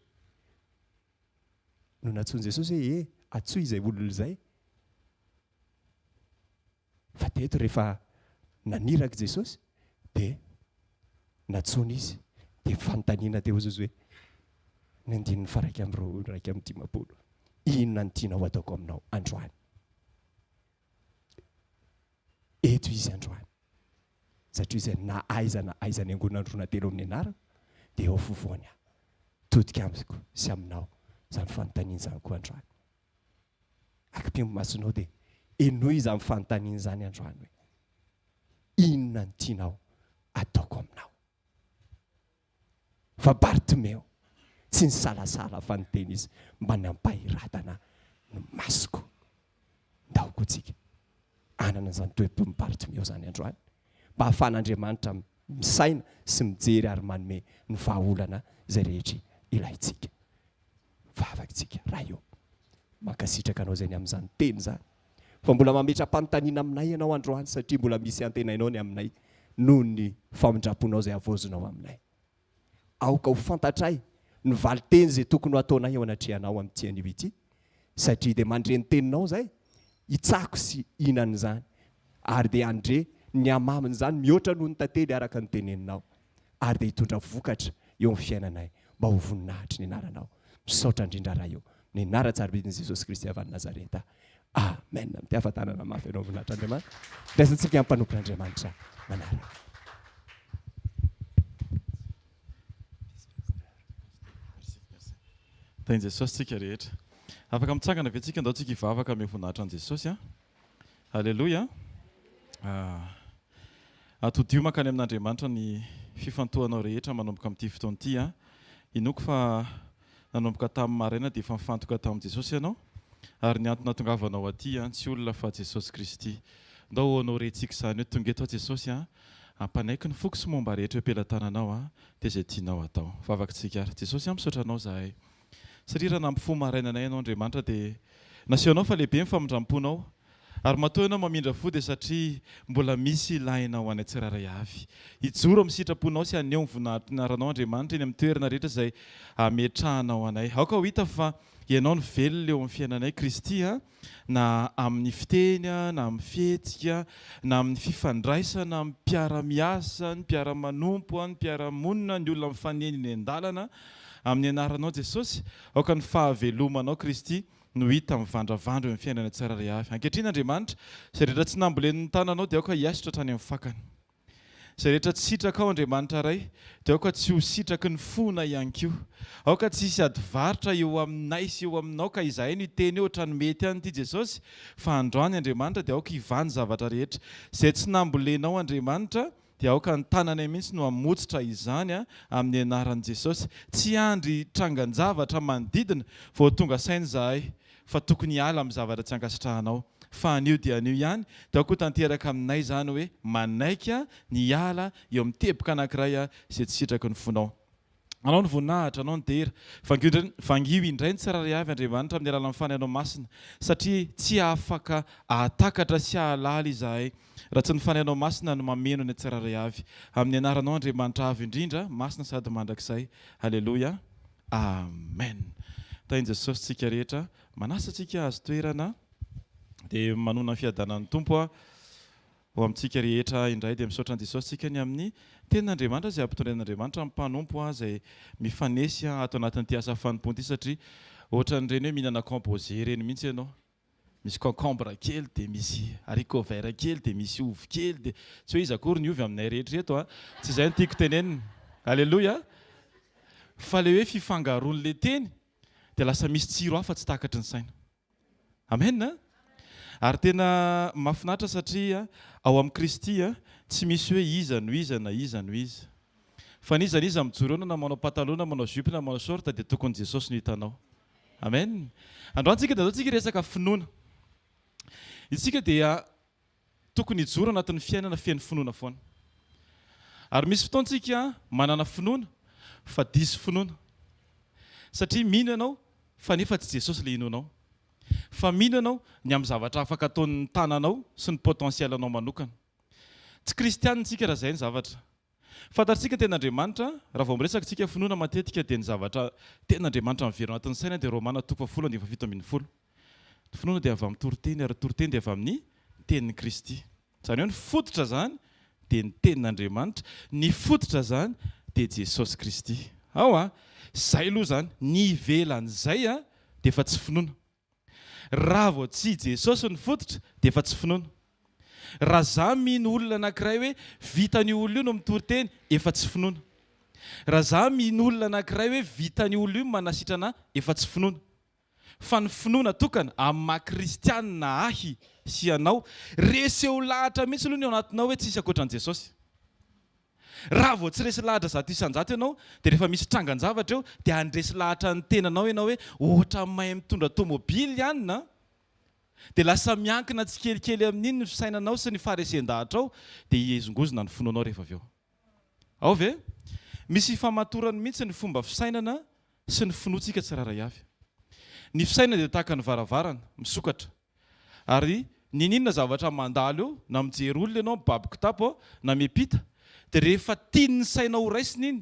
no nantsoin'i Jesosy hoe, e, antsoy izay olona izay. Fa teto rehefa naniraka Jesosy dia nantsoina izy dia fanontaniana teo izy hoe ny andininy faharaika amby roa 51, inona no tianao hataoko aminao androany? Eto izy androany. Satria izay na aiza na aiza niangonana roa na telo amin'ny anarako dia eo afovoany aho. Todika amiko sy aminao izany fanontaniana izany koa androany. Akipio ny masonao dia henoy izany fanontaniana izany androany hoe, Inona no tianao ataoko aminao? Fa Bartimeo tsy nisalasala fa niteny izy, Mba nampahiratana ny masoko. Ndao koa tsika hanana izany toe-pon'i Bartimeo izany androany, mba hahafahan'Andriamanitra misaina sy mijery ary manome ny vahaolana izay rehetra ilaintsika. Vavaka isika. Ray ô, mankasitraka Anao izay ny amin'izany teny izany. Fa mbola mametra-panontaniana aminay Ianao androany satria mbola misy antenainao ny aminay noho ny famindram-ponao izay havaozinao aminay. Aoka ho fantatray ny valin-teny izay tokony ho ataonay eo anatrehanao amin'ity anio ity satria dia mandre ny teninao izay, hitsako sy hihinana izany ary dia handre ny hamamin'izany mihoatra noho ny tantely araka ny teneninao. ary dia hitondra vokatra eo amin'ny fiainanay mba ho voninahitry ny anaranao. Misaotra indrindra Ray o, ny anaran-tsarobidin'i Jesosy Kristy avy any Nazareta. Amen. Mitehafa tanana mafy ianao voninahitr'Andriamanitra. Raisintsika ny mpanompon'Andriamanitra manaraka. Tahin'i Jesosy tsika rehetra. Afaka mitsangana ve tsika? Ndao tsika hivavaka ame voninahitra an'i Jesosy a. Aleloia. Atodiho mankany amin'Andriamanitra ny fifantohanao rehetra manomboka amin'ity fotoana ity. Inoako fa nanomboka tamin'ny maraina dia efa nifantoka tamin'i Jesosy ianao, ary ny antony nahatongavanao aty tsy olona fa Jesosy Kristy. Ndao ho honorentsika izany hoe tonga eto aho Jesosy, hampanaiky ny foko sy momba rehetra eo am-pelatananao, dia izay tianao atao. Vavaka-tsika ary. Jesosy, misaotra Anao izahay. Satria raha nampifoha maraina anay Ianao Andriamanitra dia nasehonao fa lehibe ny famindram-ponao. Ary matoa Ianao mamindra fo dia satria mbola misy ilainao anay tsirairay avy. Hijoro amin'ny sitraponao sy haneho ny voninahitry ny anaranao Andriamanitra eny amin'ny toerana rehetra izay ametrahanao anay. Aoka ho hita fa Ianao no velona eo amin'ny fiainanay Kristy a, na amin'ny fiteny na amin'ny fihetsika na amin'ny fifandraisana amin'ny mpiara-miasa, ny mpiara-manompo, ny mpiara-monina, ny olona mifanena eny an-dalana. Amin'ny anaranao Jesosy, aoka ny fahavelomanao Kristy no hita mivandravandra eo amin'ny fiainana tsirairay avy. Ankehitriny Andriamanitra, izay rehetra tsy nambolen'ny tananao dia aoka hiaisotra hatrany amin'ny fakany. Izay rehetra tsy sitrakao Andriamanitra Ray dia aoka tsy ho sitraky ny fonay ihany koa. Aoka tsy hisy ady varotra eo aminay sy eo aminao ka izahay no hiteny hoe ohatran'ny mety ihany ity Jesosy fa androany Andriamanitra dia aoka hivaha ny zavatra rehetra. Izay tsy nambolenao Andriamanitra dia aoka ny tananay mihitsy no hamotsitra izany amin'ny anaran'i Jesosy. Tsy hiandry trangan-javatra manodidina vao tonga saina izahay fa tokony hiala amin'ny zavatra tsy ankasitrahanao. Fa anio dia anio ihany, dia aoka ho tanteraka aminay izany hoe manaiky ny hiala eo amin'ny teboka anankiray izay tsy sitraky ny fonao. Anao ny voninahitra, Anao ny dera. Vangio indray, vangio indray ny tsirairay avy, Andriamanitra, amin'ny alalan'ny Fanahinao Masina, satria tsy afaka hahatakatra sy hahalala izahay raha tsy ny Fanahinao Masina no mameno ny tsirairay avy. Amin'ny Anaranao, Andriamanitra Avo Indrindra, Masina sady Mandrakizay. Aleloia. Amen. Tahin'i Jesosy tsika rehetra. Manasa antsika hahazo toerana. Dia manona ny fiadanan'ny Tompo ho amintsika rehetra indray. Dia misaotra an'i Jesosy tsika ny amin'ny tenin'Andriamanitra izay ampitondrain'Andriamanitra amin'ny mpanompo izay mifanesy ato anatin'ity asa fanompoana ity satria ohatran'ireny hoe mihinana composé ireny mihitsy ianao. Misy concombre kely dia misy haricot vert kely dia misy ovy kely dia tsy hoe iza akory ny ovy aminay rehetra eto a! Tsy izay no tiako tenenina. Aleloia! Fa ilay hoe fifangaroan'ilay teny dia lasa misy tsiro hafa tsy takatry ny saina. Amen a! Ary tena mahafinaritra satria ao amin'i Kristy tsy misy hoe iza no iza na iza no iza. Fa n'iza n'iza mijoro eo na manao pataloha na manao jupe na manao short dia tokony Jesosy no hitanao. Amen. Androany tsika dia andao tsika hiresaka finoana. Isika dia tokony hijoro anatin'ny fiainana feno finoana foana. Ary misy fotoana tsika manana finoana fa diso finoana. Satria mino ianao fa nefa tsy Jesosy ilay inoanao. Fa mino ianao ny amin'ny zavatra afaka ataon'ny tananao sy ny potentiel-nao manokana. Tsy kristianina isika raha izay ny zavatra. Fantatsika ny tenin'Andriamanitra, raha vao miresaka isika finoana matetika dia ny zavatra tenin'Andriamanitra miverina anatin'ny saina dia Romana toko fahafolo andininy fahafito ambin'ny folo. Ny finoana dia avy amin'ny toriteny ary ny toriteny dia avy amin'ny tenin'i Kristy. Izany hoe ny fototra izany dia ny tenin'Andriamanitra, ny fototra izany dia Jesosy Kristy. Ao a! Izay aloha izany, ny ivelan'izay dia efa tsy finoana. Raha vao tsy Jesosy no fototra dia efa tsy finoana. Raha za mino olona anakiray hoe vitan'io olona io no mitory teny, efa tsy finoana. Raha za mino olona anakiray hoe vitan'io olona io ny manasitrana ahy, efa tsy finoana. Fa ny finoana tokana, amin'ny maha kristianina ahy sy ianao, reseho lahatra mihitsy aloha ny ao anatinao hoe tsisy ankoatran'i Jesosy. Raha vao tsy resy lahatra 100% ianao dia rehefa misy trangan-javatra eo dia handresy lahatra ny tenanao ianao hoe ohatran'ny mahay mitondra tomobily ihany an! Dia lasa miankina tsikelikely amin'iny ny fisainanao sy ny faharesen-dahatrao dia hihezongozona ny finoanao rehefa avy eo. Ao ve? Misy ifamatorany mihitsy ny fomba fisainana sy ny finoantsika tsirairay avy. Ny fisainana dia tahaka ny varavarana, misokatra. Ary n'inon'inona zavatra mandalo eo, na mijery olona ianao mibaby kitapo na miampita, dia rehefa tian'ny sainao ho raisina iny,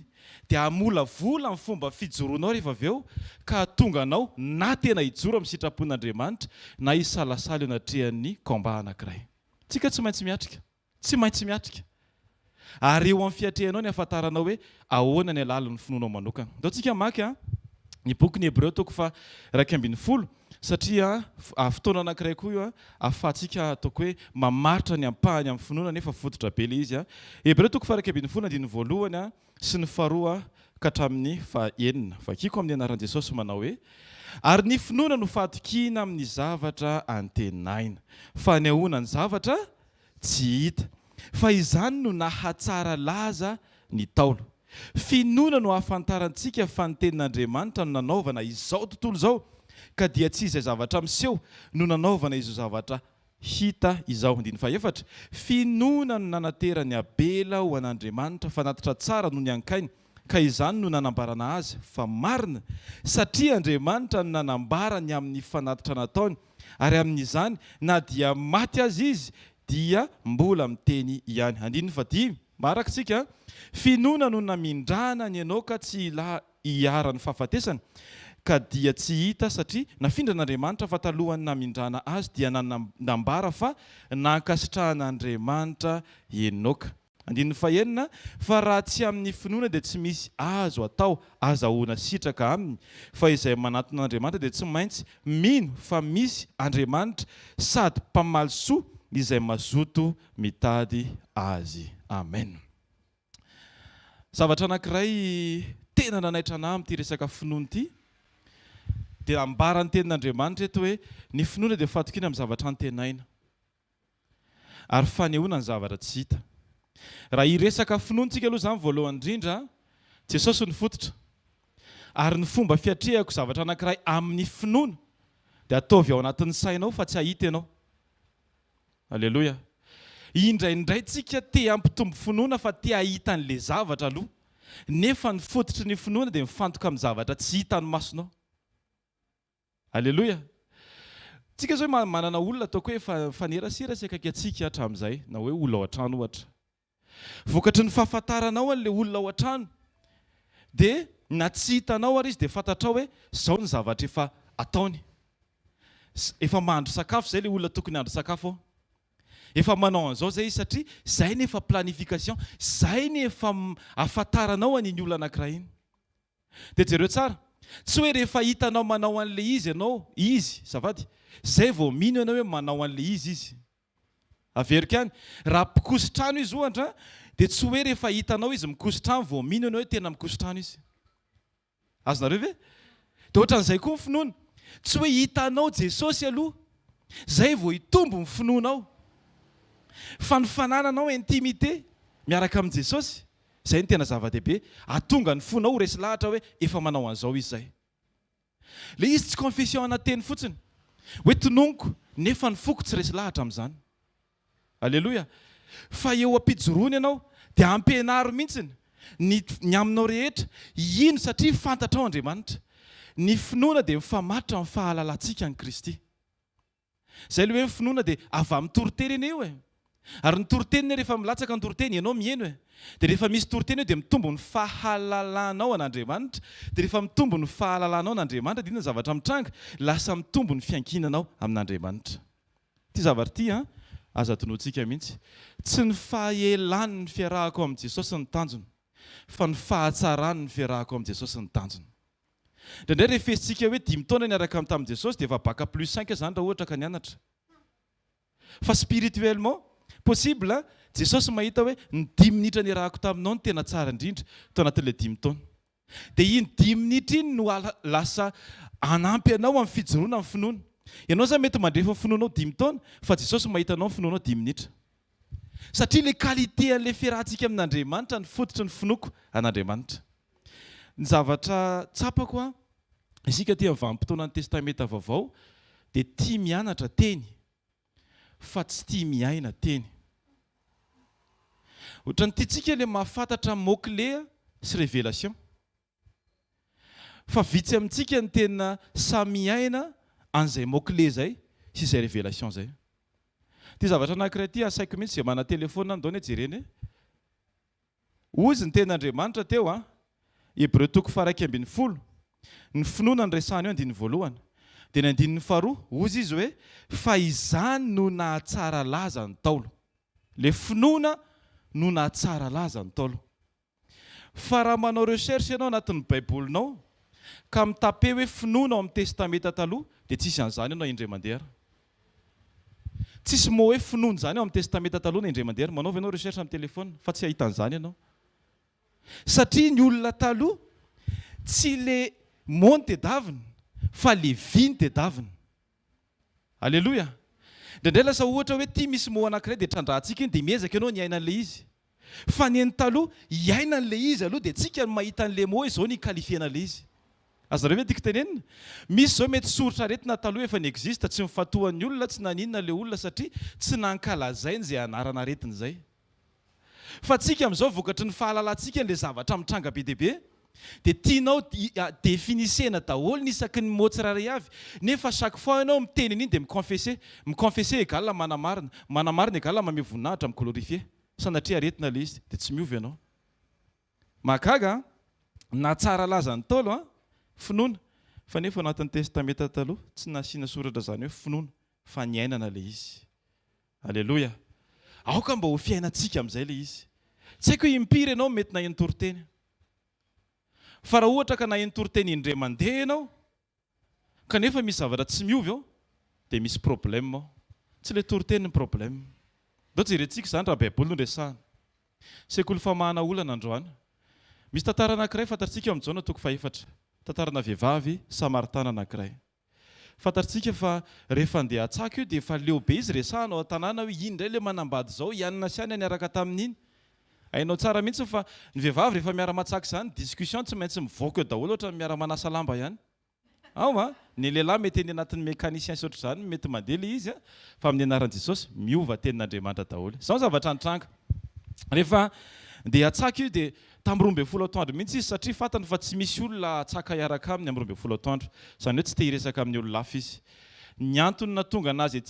dia hamolavola ny fomba fijoroanao rehefa avy eo, ka hahatonga anao na tena hijoro amin'ny sitrapon'Andriamanitra na hisalasala eo anatrehan'ny combat anankiray. Tsika tsy maintsy miatrika. Tsy maintsy miatrika. Ary eo amin'ny fiatrehanao ny ahafantaranao hoe ahoana ny halalin'ny finoanao manokana. Ndao tsika hamaky ny bokin'ny Hebreo toko faha 11 satria fotoana anankiray koa io ahafahantsika ataoko hoe mamaritra ny ampahany amin'ny finoana nefa fototra be ilay izy. Hebreo toko faha 11 andininy voalohany sy ny faharoa ka hatramin'ny faha enina. Vakiko amin'ny anaran'i Jesosy manao hoe, Ary ny finoana no fahatokiana amin'ny zavatra antenaina, fanehoana ny zavatra tsy hita, fa izany no nahatsara laza ny Ntaolo. Finoana no ahafantarantsika fa ny Tenin'Andriamanitra no nanaovana izao tontolo izao, ka dia tsy izay zavatra miseho no nanaovana izao zavatra hita izao. Andininy fahefatra, Finoana no nanateran'i Abela ho an'Andriamanitra fanatitra tsara noho ny an'i Kaina, ka izany no nanambarana azy fa marina, satria Andriamanitra no nanambara ny amin'ny fanatitra nataony. Ary amin'izany, na dia maty aza izy, dia mbola miteny ihany. Andininy fahadimy, Maharaka isika, Finoana no namindrana an'i Enoka tsy hiharan'ny fahafatesana, ka dia tsy hita, satria nafindran'Andriamanitra, fa talohan'ny namindrana azy dia nambara fa nankasitrahan'Andriamanitra Enoka. Andininy fahenina, Fa raha tsy amin'ny finoana dia tsy misy azo atao azahoana sitraka aminy, fa izay manatona an'Andriamanitra dia tsy maintsy mino fa misy Andriamanitra sady mpamaly soa izay mazoto mitady Azy. Amen. Zavatra anankiray tena nanaitra anah amin'ity resaka finoana ity dia ambaran'ny tenin'Andriamanitra eto hoe ny finoana dia fahatokiana amin'ny zavatra antenaina. Ary fanehoana ny zavatra tsy hita. Raha hiresaka finoana tsika aloha izany voalohany indrindra, Jesosy no fototra. Ary ny fomba fiatrehako zavatra anankiray amin'ny finoana dia ataovy ao anatin'ny sainao fa tsy hahita ianao. Aleloia. Indraindray tsika te hampitombo finoana fa te hahita an'ilay zavatra aloha. Nefa ny fototry ny finoana dia mifantoka amin'ny zavatra tsy hitan'ny masonao. Aleloia! Tsika zao manana olona ataoko hoe efa mifanerasera sy akaiky antsika hatramin'izay, na hoe olona ao an-trano ohatra. Vokatry ny fahafantaranao an'ilay olona ao an-trano dia na tsy hitanao ary izy dia fantatrao hoe zao ny zavatra efa ataony. Efa mahandro sakafo izay ilay olona tokony hahandro sakafo ao. Efa manao an'izao izay izy satria izay ny efa planification, izay ny efa ahafantaranao an'iny olona anankiray iny. Dia jereo tsara, tsy hoe rehefa hitanao manao an'ilay izy ianao, izy, azafady, izay vao mino ianao hoe manao an'ilay izy izy. Averiko ihany, raha mpikoso-trano izy ohatra, dia tsy hoe rehefa hitanao izy mikoso-trano vao mino ianao hoe tena mikoso-trano izy. Azonareo ve? Dia ohatran'izay koa ny finoana. Tsy hoe hitanao Jesosy aloha, izay vao hitombo ny finoanao. Fa ny fanananao intimité miaraka amin'i Jesosy, Izay no tena zava-dehibe, hahatonga ny fonao ho resy lahatra hoe efa manao an'izao izy izay. Ilay izy tsy confession ana teny fotsiny, hoe tononiko nefa ny foko tsy resy lahatra amin'izany. Aleloia! Fa eo am-pijoroana ianao dia ampianaro mihitsy ny ny aminao rehetra hino satria fantatrao Andriamanitra. Ny finoana dia mifamatotra amin'ny fahalalantsika an'i Kristy. Izay ilay hoe ny finoana dia avy amin'ny toriteny anie io e! Ary ny toriteny anie rehefa milatsaka ny toriteny, ianao miheno e! Dia rehefa misy toriteny eo dia mitombo ny fahalalanao an'Andriamanitra, dia rehefa mitombo ny fahalalanao an'Andriamanitra dia inona ny zavatra mitranga? Lasa mitombo ny fiankinanao amin'Andriamanitra. Ity zavatra ity an, aza adinointsika mihitsy. Tsy ny fahelan'ny fiarahako amin'i Jesosy no tanjona, fa ny fahatsaran'ny fiarahako amin'i Jesosy no tanjona. Indraindray refesintsika hoe dimy taona niaraka tamin'i Jesosy dia efa bac plus cinq izany raha ohatra ka nianatra. Fa spirituellement, possible Jesosy mahita hoe ny dimy minitra niarahako taminao no tena tsara indrindra tao anatin'ilay dimy taona. Dia iny dimy minitra iny no lasa hanampy anao amin'ny fijoroana amin'ny finoana. Ianao izany mety mandrefy ny finoanao dimy taona fa Jesosy mahita anao ny finoanao dimy minitra. Satria ilay qualité an'ilay fiarahantsika amin'Andriamanitra no fototry ny finoako an'Andriamanitra. Ny zavatra tsapako an, isika aty amin'ny vanim-potoanan'ny Testamenta Vaovao dia tia mianatra teny fa tsy tia miaina teny. Ohatran'ny tiantsika ilay mahafantatra mot clé sy révélation. Fa vitsy amintsika ny tena sahy miaina an'izay mot clé izay sy izay révélation izay. Ity zavatra anankiray ity asaiko mihitsy izay manana téléphone andao anie jerena e. Hozy ny tenin'Andriamanitra teo an, Hebreo toko faha-11, ny finoana no resahana eo andininy voalohany. Dia ny andininy faharoa, hozy izy hoe, fa izany no nahatsara laza ny Ntaolo. Ilay finoana no nahatsara laza ny Ntaolo. Fa raha manao recherche ianao anatin'ny baibolinao, ka mi-taper hoe finoana ao amin'ny testameta taloha, dia tsisy an'izany ianao indray mandeha. Tsisy mot hoe finoana izany ao amin'ny testamenta taloha na indray mandeha ary manaova ianao recherche amin'ny téléphone fa tsy hahita an'izany ianao. Satria ny olona taloha tsy le mot no tedavina fa le vie no tedavina. Aleloia! Indraindray lasa ohatra hoe ity misy mot anankiray dia trandrahantsika iny dia miezaka ianao ny hiaina an'ilay izy. Fa ny an'ny taloha, hiaina an'ilay izy aloha dia tsika no mahita an'ilay mot hoe izao no hi-qualifier-na ilay izy. Azonareo ve ny tiako tenenina? Misy izao mety soritra aretina taloha efa ni-existe, tsy nifantohan'ny olona, tsy naninona ilay olona satria tsy nankalazainy izay anarana aretina izay. Fa tsika amin'izao vokatry ny fahalalantsika an'ilay zavatra mitranga be dia be. Dia tianao definisena daholo ny isaky ny mot tsirairay avy, nefa chaque fois ianao miteny an'iny dia mi-confesser. Mi-confesser égale manamarina, manamarina égale mamehy voninahitra, mi-glorifier. Sanatria aretina ilay izy dia tsy miova ianao. Mahagaga an! Na tsara laza ny Ntaolo an! Finoana. Fa nefa ao anatin'ny Testamenta Taloha tsy nasiana soratra izany hoe finoana fa niainana ilay izy. Aleloia! Aoka mba ho fiainantsika amin'izay ilay izy. Tsy haiko hoe impiry ianao mety naheno toriteny. Fa raha ohatra ka naheno toriteny indray mandeha ianao, kanefa misy zavatra tsy miova eo, dia misy problème ao. Tsy ilay toriteny ny problème. Ndao jerentsika izany raha Baiboly no resahana. Sekoly famahana olana androany. Misy tantara anankiray fantatsika ao amin'ny Jaona toko fahefatra. Tantarana vehivavy samaritana anankiray. Fantatsika fa rehefa andeha hatsaka io dia efa leo be izy resahana ao an-tanàna hoe iny indray ilay manambady izao, i anona sy any niaraka tamin'iny. Hainao tsara mihitsy fa ny vehivavy rehefa miara-matsaka izany, discussion tsy maintsy mivoaka eo daholo ohatran'ny miara-manasa lamba ihany. Ao a! Ny lehilahy mety eny anatin'ny mécanicien sy ohatr'izany mety mandeha ilay izy a, fa amin'ny anaran'i Jesosy miova tenin'Andriamanitra daholo. Izao ny zavatra nitranga. Rehefa ndeha hatsaka io dia tamin'ny 12 atoandro mihitsy izy satria fantany fa tsy misy olona hatsaka hiaraka aminy amin'ny 12 atoandro. Izany hoe tsy te hiresaka amin'ny olona hafa izy. Ny antony nahatonga anazy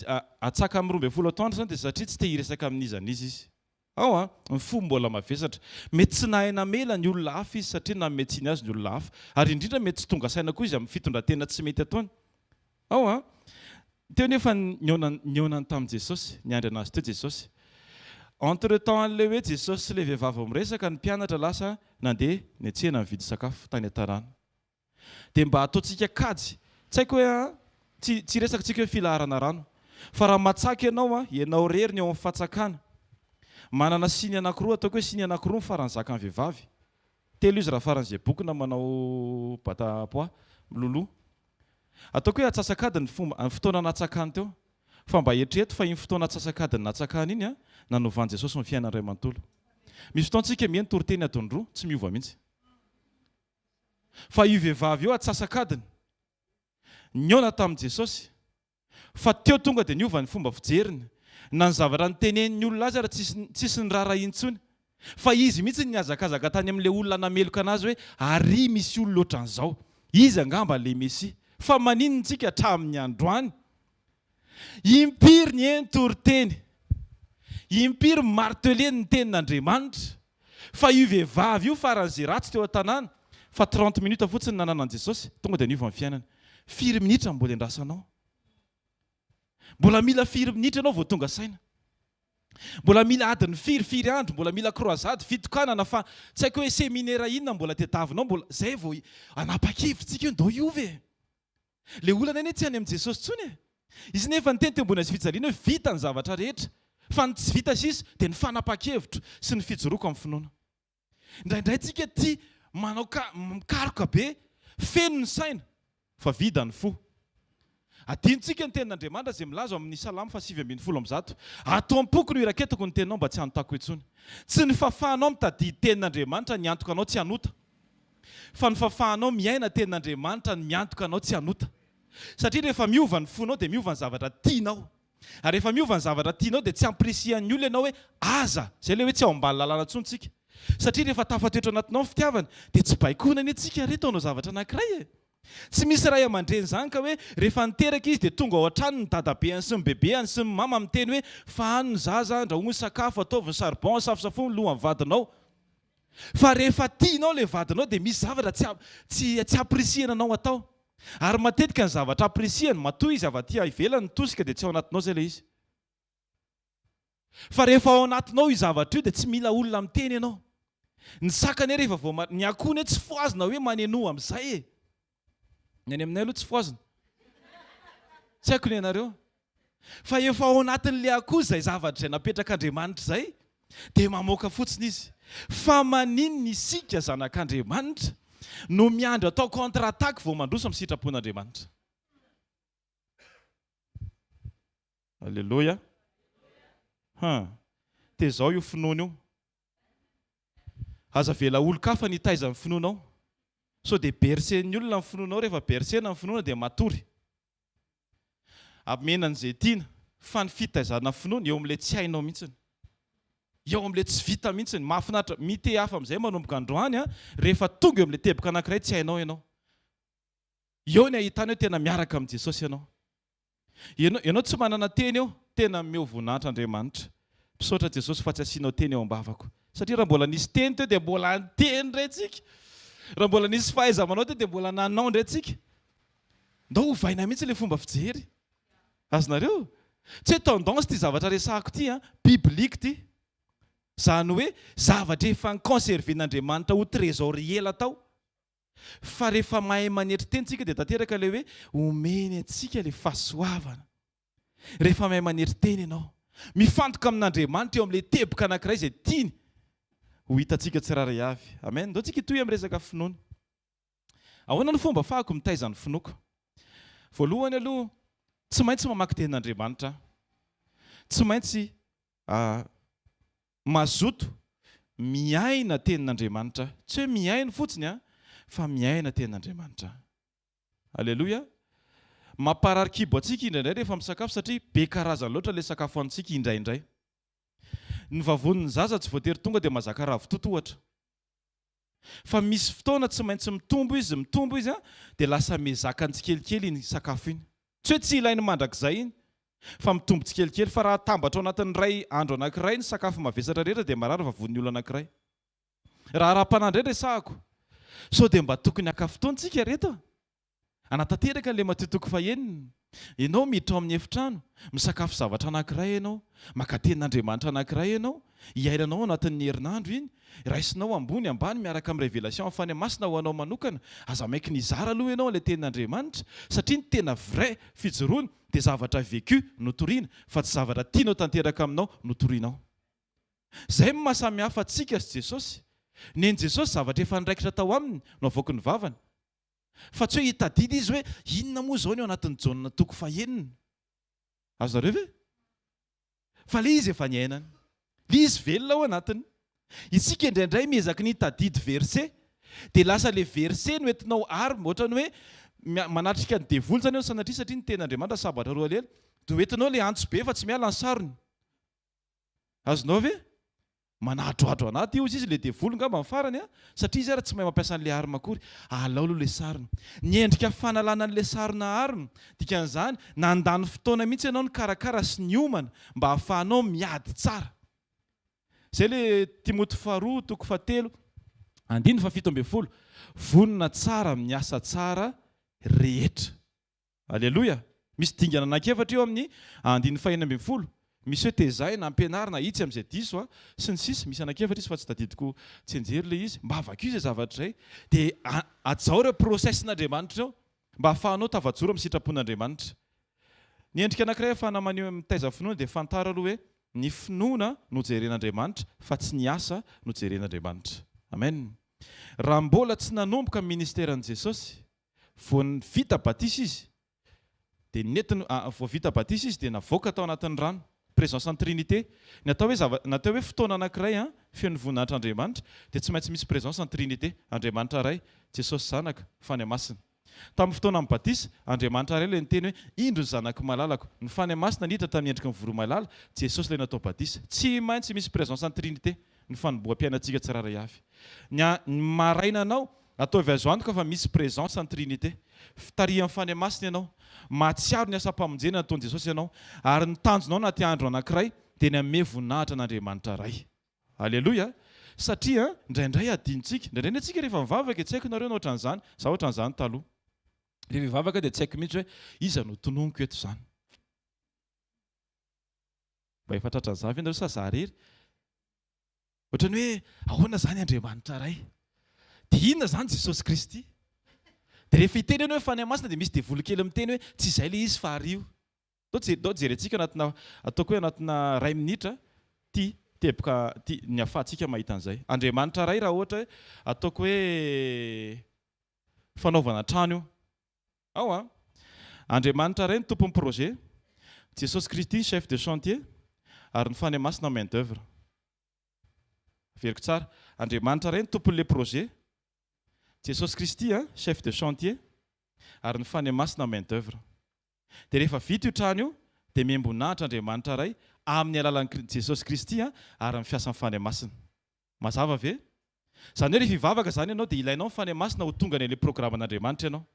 hatsaka amin'ny 12 atoandro izany dia satria tsy te hiresaka amin'iza n'iza izy. Ao an, ny fo mbola mavesatra. Mety tsy nahay namela ny olona hafa izy satria nanome tsiny azy ny olona hafa. Ary indrindra mety tsy tonga saina koa izy amin'ny fitondran-tena tsy mety ataony. Ao an! Teo nefa nihaona nihaonany tamin'i Jesosy, niandry an'azy teo Jesosy. Entre temps an'ilay hoe Jesosy sy ilay vehivavy miresaka, ny mpianatra lasa nandeha niantsena nividy sakafo tany an-tanàna. Dia mba ataontsika kajy, tsy haiko hoe an, tsy tsy hiresaka tsika hoe filaharana rano. Fa raha matsaka ianao an, ianao irery ny ao amin'ny fatsakana. Manana siny anankiroa, ataoko hoe siny anankiroa ny faran'ny zakan'ny vehivavy. Telo izy raha faran'izay bokona manao bata poids, miloloha. Ataoko hoe atsasak'adiny ny fomba, ny fotoana natsakany teo. Fa mba eritrereto fa iny fotoana atsasak'adiny natsakany iny an, nanovan'i Jesosy ny fiainany iray manontolo. Misy fotoana tsika miheno toriteny adiny roa, tsy miova mihitsy. Fa io vehivavy io atsasak'adiny, nihaona tamin'i Jesosy, Fa teo tonga dia niova ny fomba fijeriny. Na ny zavatra nitenenin'ny olona azy ara tsisy tsisy niraharaha intsony. Fa izy mihitsy no nihazakazaka tany amin'ilay olona nameloka anazy hoe ary misy olona ohatran'izao. Izy angamba ilay Mesia. Fa maninona tsika hatramin'ny androany? Impiry ny eny toriteny? Impiry marteler ny tenin'Andriamanitra? Fa io vehivavy io faran'izay ratsy teo an-tanàna, fa 30 minutes fotsiny nananan'i Jesosy, tonga dia niova ny fiainany. Firy minitra no mbola iandrasanao? Mbola mila firy minitra ianao vao tonga saina? Mbola mila adiny firy, firy andro, mbola mila croisade, fitokanana fa tsy haiko hoe seminera inona mbola tediavinao, mbola zay vao hanapa-kevitra tsika io, ndao hiova e! Le olana anie tsy any amin'i Jesosy intsony e! Izy nefa niteny teo ambony hazofijaliana hoe vita ny zavatra rehetra, fa ny tsy vita sisa dia ny fanapahan-kevitro sy ny fijoroako amin'ny finoana. Indraindray tsika tia manao ka mikaroka be, feno ny saina, fa vida ny fo. Adinontsika ny tenin'Andriamanitra izay milaza ao amin'ny Salamo faha 119, Ato am-poko no iraketako ny teninao mba tsy hanotako intsony. Tsy ny fahafahanao mitadidy tenin'Andriamanitra ny antoka anao tsy hanota. Fa ny fahafahanao miaina tenin'Andriamanitra no miantoka anao tsy hanota. Satria rehefa miova ny fonao dia miova ny zavatra tianao. Ary rehefa miova ny zavatra tianao dia tsy ampirisihan'ny olona ianao hoe aza! Izay ilay hoe tsy ao ambany lalàna intsony tsika. Satria rehefa tafatoetra anatinao ny fitiavana dia tsy baikoina anie tsika reto hanao zavatra anankiray e! Tsy misy ray aman-dreny izany ka hoe rehefa niteraka izy dia tonga ao an-trano ny dadabeany sy ny bebeany sy ny mama miteny hoe fahano ny zaza, andrahoy ny sakafo, ataovy ny charbon, safosafoy ny lohan'ny vadinao. Fa rehefa tianao ilay vadinao dia misy zavatra tsy tsy tsy ampirisihana anao atao. Ary matetika ny zavatra ampirisihany, matoa izy avy aty ivelany mitosika dia tsy ao anatinao izay ilay izy. Fa rehefa ao anatinao io zavatra io dia tsy mila olona miteny ianao. Ny saka anie rehefa vao ny akoho anie tsy fohazina hoe manenoa amin'izay e. Ny any aminay aloha tsy fohazina. Tsy haiko ny anareo. Fa efa ao anatin'ilay akoho izay zavatra izay napetrak'Andriamanitra izay dia mamoaka fotsiny izy. Fa maninona isika zanak'Andriamanitra no miandry atao contre attaque vao mandroso amin'ny sitrapon'Andriamanitra? Aleloia. Hum. Tezao io finoana io. Aza avela olon-kafa ny hitaiza ny finoanao. Sao dia bercen'ny olona ny finoanao, rehefa bercena ny finoana dia matory. Amena an'izay tiana, fa ny fitaizana finoana eo amin'ilay tsy hainao mihitsy. Eo amin'ilay tsy vita mihitsy. Mahafinaritra mitehafa amin'izay manomboka androany an, rehefa tonga eo amin'ilay teboka anankiray tsy hainao ianao. Eo ny ahitana hoe tena miaraka amin'i Jesosy ianao. Ianao, ianao tsy manana teny eo, tena omeo voninahitra Andriamanitra. Misaotra Jesosy fa tsy asianao teny eo am-bavako. Satria raha mbola nisy teny teo dia mbola niteny indray tsika. Raha mbola nisy fahaiza-manao teo dia mbola nanao indray tsika. Ndao ovaina mihitsy ilay fomba fijery. Azonareo? Tsy hoe tendance ity zavatra resahako ity an, biblique ity. Izany hoe zavatra efa ni-conserver-n'Andriamanitra ho trésor ela tao. Fa rehefa mahay manetry tena isika dia tanteraka ilay hoe omeny antsika ilay fahasoavana. Rehefa mahay manetry tena ianao, mifantoka amin'Andriamanitra eo amin'ilay teboka anankiray izay tiany ho hitantsika tsirairay avy. Amen. Ndao tsika hitohy amin'ny resaka finoana. Ahoana no fomba afahako mitaiza ny finoako? Voalohany aloha, tsy maintsy mamaky tenin'Andriamanitra aho. Tsy maintsy Mazoto miaina tenin'Andriamanitra, tsy hoe mihaino fotsiny an, fa miaina tenin'Andriamanitra. Aleloia. Mamparary kibo antsika indraindray rehefa misakafo satria be karazany loatra ilay sakafo hanintsika indraindray. Ny vavonin'ny zaza tsy voatery tonga dia mahazaka ravitoto ohatra. Fa misy fotoana tsy maintsy mitombo izy, mitombo izy an, dia lasa mezakany tsikelikely iny sakafo iny. Tsy hoe tsy ilainy mandrakizay iny, fa mitombo tsikelikely. Fa raha atambatra ao anatin'ny iray andro anankiray ny sakafo mavesatra rehetra dia marary vavonin'ny olona anankiray. Raha ara-panahy indray resahako, sao dia mba tokony haka fotoana tsika reto a? Hanatanteraka an'ilay Matio toko fahenina. Ianao miditra ao amin'ny efitrano, misakafo zavatra anankiray ianao, maka tenin'Andriamanitra anankiray ianao, iainanao ao anatin'ny herinandro iny, raisinao ambony ambany miaraka amin'ny révélation amin'ny Fanahy Masina ho anao manokana. Aza maiky ny hizara aloha ianao an'ilay tenin'Andriamanitra, satria ny tena vrai fijoroana dia zavatra vécu no toriana, fa tsy zavatra tianao tanteraka aminao no torianao. Izay no maha samy hafa antsika sy Jesosy. Nen'i Jesosy zavatra efa niraikitra tao aminy no avoaky ny vavany. Fa tsy hoe hitadidy izy hoe inona moa izao ny ao anatin'ny Jaona toko fahenina. Azonareo ve? Fa ilay izy efa niainany. Ilay izy velona ao anatiny. Isika indraindray miezaky ny hitadidy verset, dia lasa ilay verset no entinao arme, ohatran'ny hoe manatrika ny devoly izany ianao sanatria satria ny tenin'Andriamanitra sabatra roa lela, dia hoentinao ilay antso be fa tsy miala ny sarony. Azonao ve? Manadroadro anaty hozy izy le devoly ngamba ny farany a! Satria izy ara tsy mahay mampiasa an'le arme akory. Alao aloha le sarona. Ny endrika fanalana an'le sarona arme, dikan'izany nandany fotoana mihitsy ianao nikarakara sy niomana mba ahafahanao miady tsara. Zay le Timoty faharoa toko fahatelo andininy faha 17, vonona tsara amin'ny asa tsara rehetra. Aleloia! Misy dingana anankiefatra io amin'ny andininy faha 16. Misy hoe tezaina, ampianarina, ahitsy amin'izay diso, sy ny sisa. Misy anankiefatra izy fa tsy tadidiko tsianjery ilay izy. Mba vakio izay zavatra izay. Dia hajao ireo process-n'Andriamanitra ireo mba hahafahanao tafajoro amin'ny sitrapon'Andriamanitra. Ny endrika anankiray ahafahana maneho mitaiza finoana dia fantaro aloha hoe ny finoana no jeren'Andriamanitra fa tsy ny asa no jeren'Andriamanitra. Amen. Raha mbola tsy nanomboka ny ministeran'i Jesosy, Vao vita batisa izy dia nentiny, vao vita batisa izy dia navoaka tao anatin'ny rano. Présence en Trinité. Ny atao hoe zava, ny atao hoe fotoana anankiray an, feno voninahitr'Andriamanitra dia tsy maintsy misy présence en Trinité. Andriamanitra Ray, Jesosy Zanaka, Fanahy Masina. Tamin'ny fotoanan'ny batisa, Andriamanitra Ray ilay niteny hoe, Indro ny Zanako malalako. Ny Fanahy Masina niditra tamin'ny endriky ny voromailala, Jesosy ilay natao batisa. Tsy maintsy misy présence en Trinité ny fanomboham-piainantsika tsirairay avy. Ny, ny maraina anao, Ataovy azo antoka fa misy présence ny Trinité. Fitarihan'ny Fanahy Masina ianao. Mahatsiaro ny asam-pamonjena nataon'i Jesosy ianao. Ary ny tanjonao anaty andro anankiray dia ny hanome voninahitra an'Andriamanitra Ray. Aleloia! Satria indraindray adinontsika. Indraindray anie tsika rehefa mivavaka e, tsy haiko nareo na ohatran'izany, za ohatran'izany taloha. Rehefa hivavaka dia tsy haiko mihitsy hoe iza no tononiko eto izany. Mba efa tratran'izany ve nareo sa za rery? Ohatran'ny hoe ahoana izany Andriamanitra Ray? Dia inona izany Jesosy Kristy? Dia rehefa hiteny ianao hoe Fanahy Masina dia misy devoly kely miteny hoe tsy izay ilay izy fa ary io. Ndao je- ndao jerentsika anatina ataoko hoe anatina iray minitra ty teboka ty ny ahafahantsika mahita an'izay. Andriamanitra Ray raha ohatra hoe ataoko hoe fanaovana trano io. Ao an! Andriamanitra Ray ny tompon'ny projet, Jesosy Kristy chef de chantier ary ny Fanahy Masina main d'oeuvre. Averiko tsara, Andriamanitra Ray ny tompon'ilay projet, Jesosy Kristy chef de chantier ary ny Fanahy Masina main d'oeuvre. Dia rehefa vita io trano io dia mihem-boninahitra Andriamanitra Ray. Amin'ny alalan'i Jesosy Kristy ary amin'ny fiasan'ny Fanahy Masina. Mazava ve? Izany hoe rehefa hivavaka izany ianao dia ilainao ny Fanahy Masina ho tonga any amin'ilay programan'Andriamanitra ianao.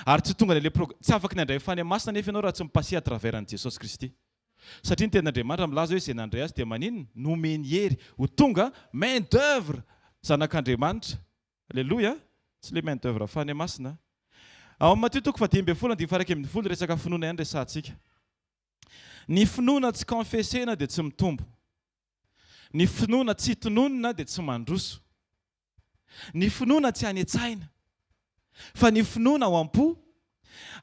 Ary tsy tonga any amin'ilay prog, tsy afaky ny handray ny Fanahy Masina anefa ianao raha tsy mi-passer à travers an'i Jesosy Kristy. Satria ny Tenin'Andriamanitra milaza hoe izay nandray Azy dia maninona? Nomeny hery ho tonga main d'oeuvre zanak'Andriamanitra. Aleloia! Tsy ilay main d'oeuvre Fanahy Masina. Ao amin'ny Matio toko faha-15 andininy faha-11 resaka finoana ihany resahantsika. Ny finoana tsy confesser-na dia tsy mitombo. Ny finoana tsy tononina dia tsy mandroso. Ny finoana tsy any an-tsaina. Fa ny finoana ao am-po.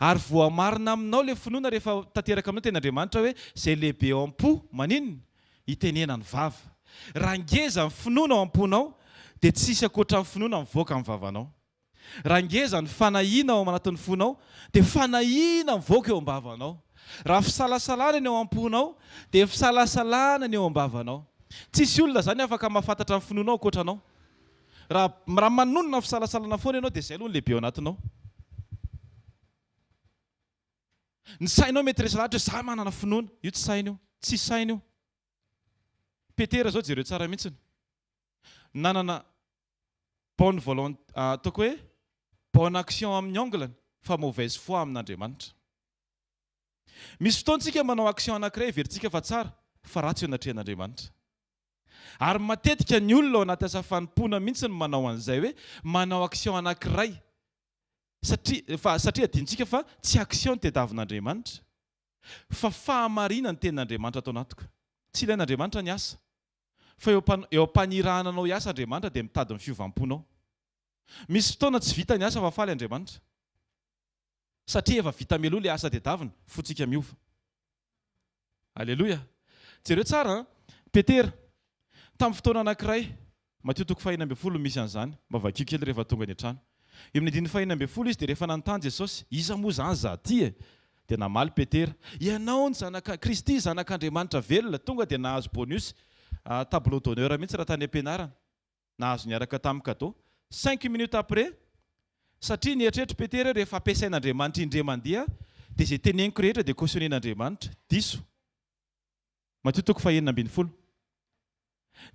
Ary voamarina aminao ilay finoana rehefa tanteraka aminao ny tenin'Andriamanitra hoe izay lehibe ao am-po maninona? Itenena ny vava. Raha ngeza ny finoana ao am-ponao dia tsy hisy ankoatra ny finoana mivoaka amin'ny vavanao. Raha ngeza ny fanahiana ao anatin'ny fonao, dia fanahiana mivoaka eo am-bavanao. Raha fisalasalana ny ao am-ponao, dia fisalasalana ny eo am-bavanao. Tsisy olona izany afaka mahafantatra ny finoanao ankoatra anao. Raha raha manonona fisalasalana foana ianao, dia izay aloha no lehibe ao anatinao. Ny sainao mety resy lahatra hoe za manana finoana. Io tsy saina io. Tsy saina io. Petera izao jereo tsara mihitsiny. Nanana Bonne volonté, ataoko hoe bonne action amin'ny angle fa mauvaise foi amin'Andriamanitra. Misy fotoana tsika manao action anankiray heverintsika fa tsara fa ratsy eo anatrehan'Andriamanitra. Ary matetika ny olona ao anaty asa fanompoana mihitsy no manao an'izay hoe manao action anankiray satria fa satria adinontsika fa tsy action no tediavin'Andriamanitra fa fahamarinana ny tenin'Andriamanitra ato anatiko. Tsy ilain'Andriamanitra ny asa. Fa eo am eo am-panirahana anao hiasa Andriamanitra dia mitady ny fiovam-ponao. Misy fotoana tsy vita ny asa fa faly Andriamanitra. Satria efa vita mialoha ilay asa tedavina, fontsika miova. Aleloia. Jereo tsara an! Petera, tamin'ny fotoana anankiray, Matio toko fahenina ambin'ny folo no misy an'izany, mba vakio kely rehefa tonga any an-trano. Eo amin'ny andininy fahenina ambin'ny folo izy dia rehefa nanontany Jesosy, Iza moa izany izaho ity e? Dia namaly Petera, Ianao no Zanaka, Kristy, Zanak'Andriamanitra velona. Tonga dia nahazo bonus, tableau d'honneur mihitsy raha tany am-pianarana. Nahazo niaraka tamin'ny cadeau. Cinq minutes après, satria nieritreritra Petera hoe rehefa ampiasain'Andriamanitra indray mandeha dia izay teneniko rehetra dia cautionner-n'Andriamanitra. Diso. Matio toko fahenina ambin'ny folo.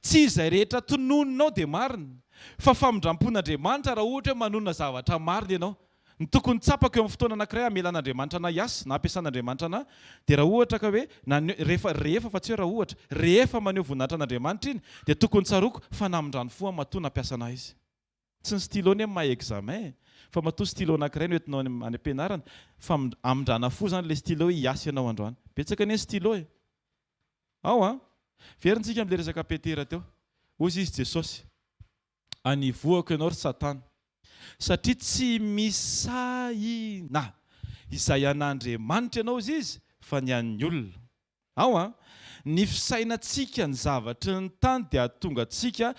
Tsy izay rehetra tononinao dia marina, fa famindram-pon'Andriamanitra raha ohatra hoe manonona zavatra marina ianao. Ny tokony tsapako eo amin'ny fotoana anankiray hamelan'Andriamanitra anah hiasa na hampiasan'Andriamanitra anah dia raha ohatra ka hoe naneho, rehefa, rehefa fa tsy hoe raha ohatra, rehefa maneho voninahitra an'Andriamanitra iny dia tokony tsaroako fa namindrany fo aho matoa nampiasa anah Izy. Tsy ny stylo anie mahay examen e! Fa matoa stylo anankiray no entinao any any am-pianarana, fa amindrana fo izany ilay stylo hoe hiasa ianao androany. Betsaka anie ny stylo e! Ao an! Verintsika amin'ilay resaka Petera teo. Hozy izy Jesosy, Anivohako ianao ry Satana, satria tsy misaina izay an'Andriamanitra ianao hozy izy fa ny an'ny olona. Ao an! Ny fisainantsika ny zavatry ny tany dia hahatonga antsika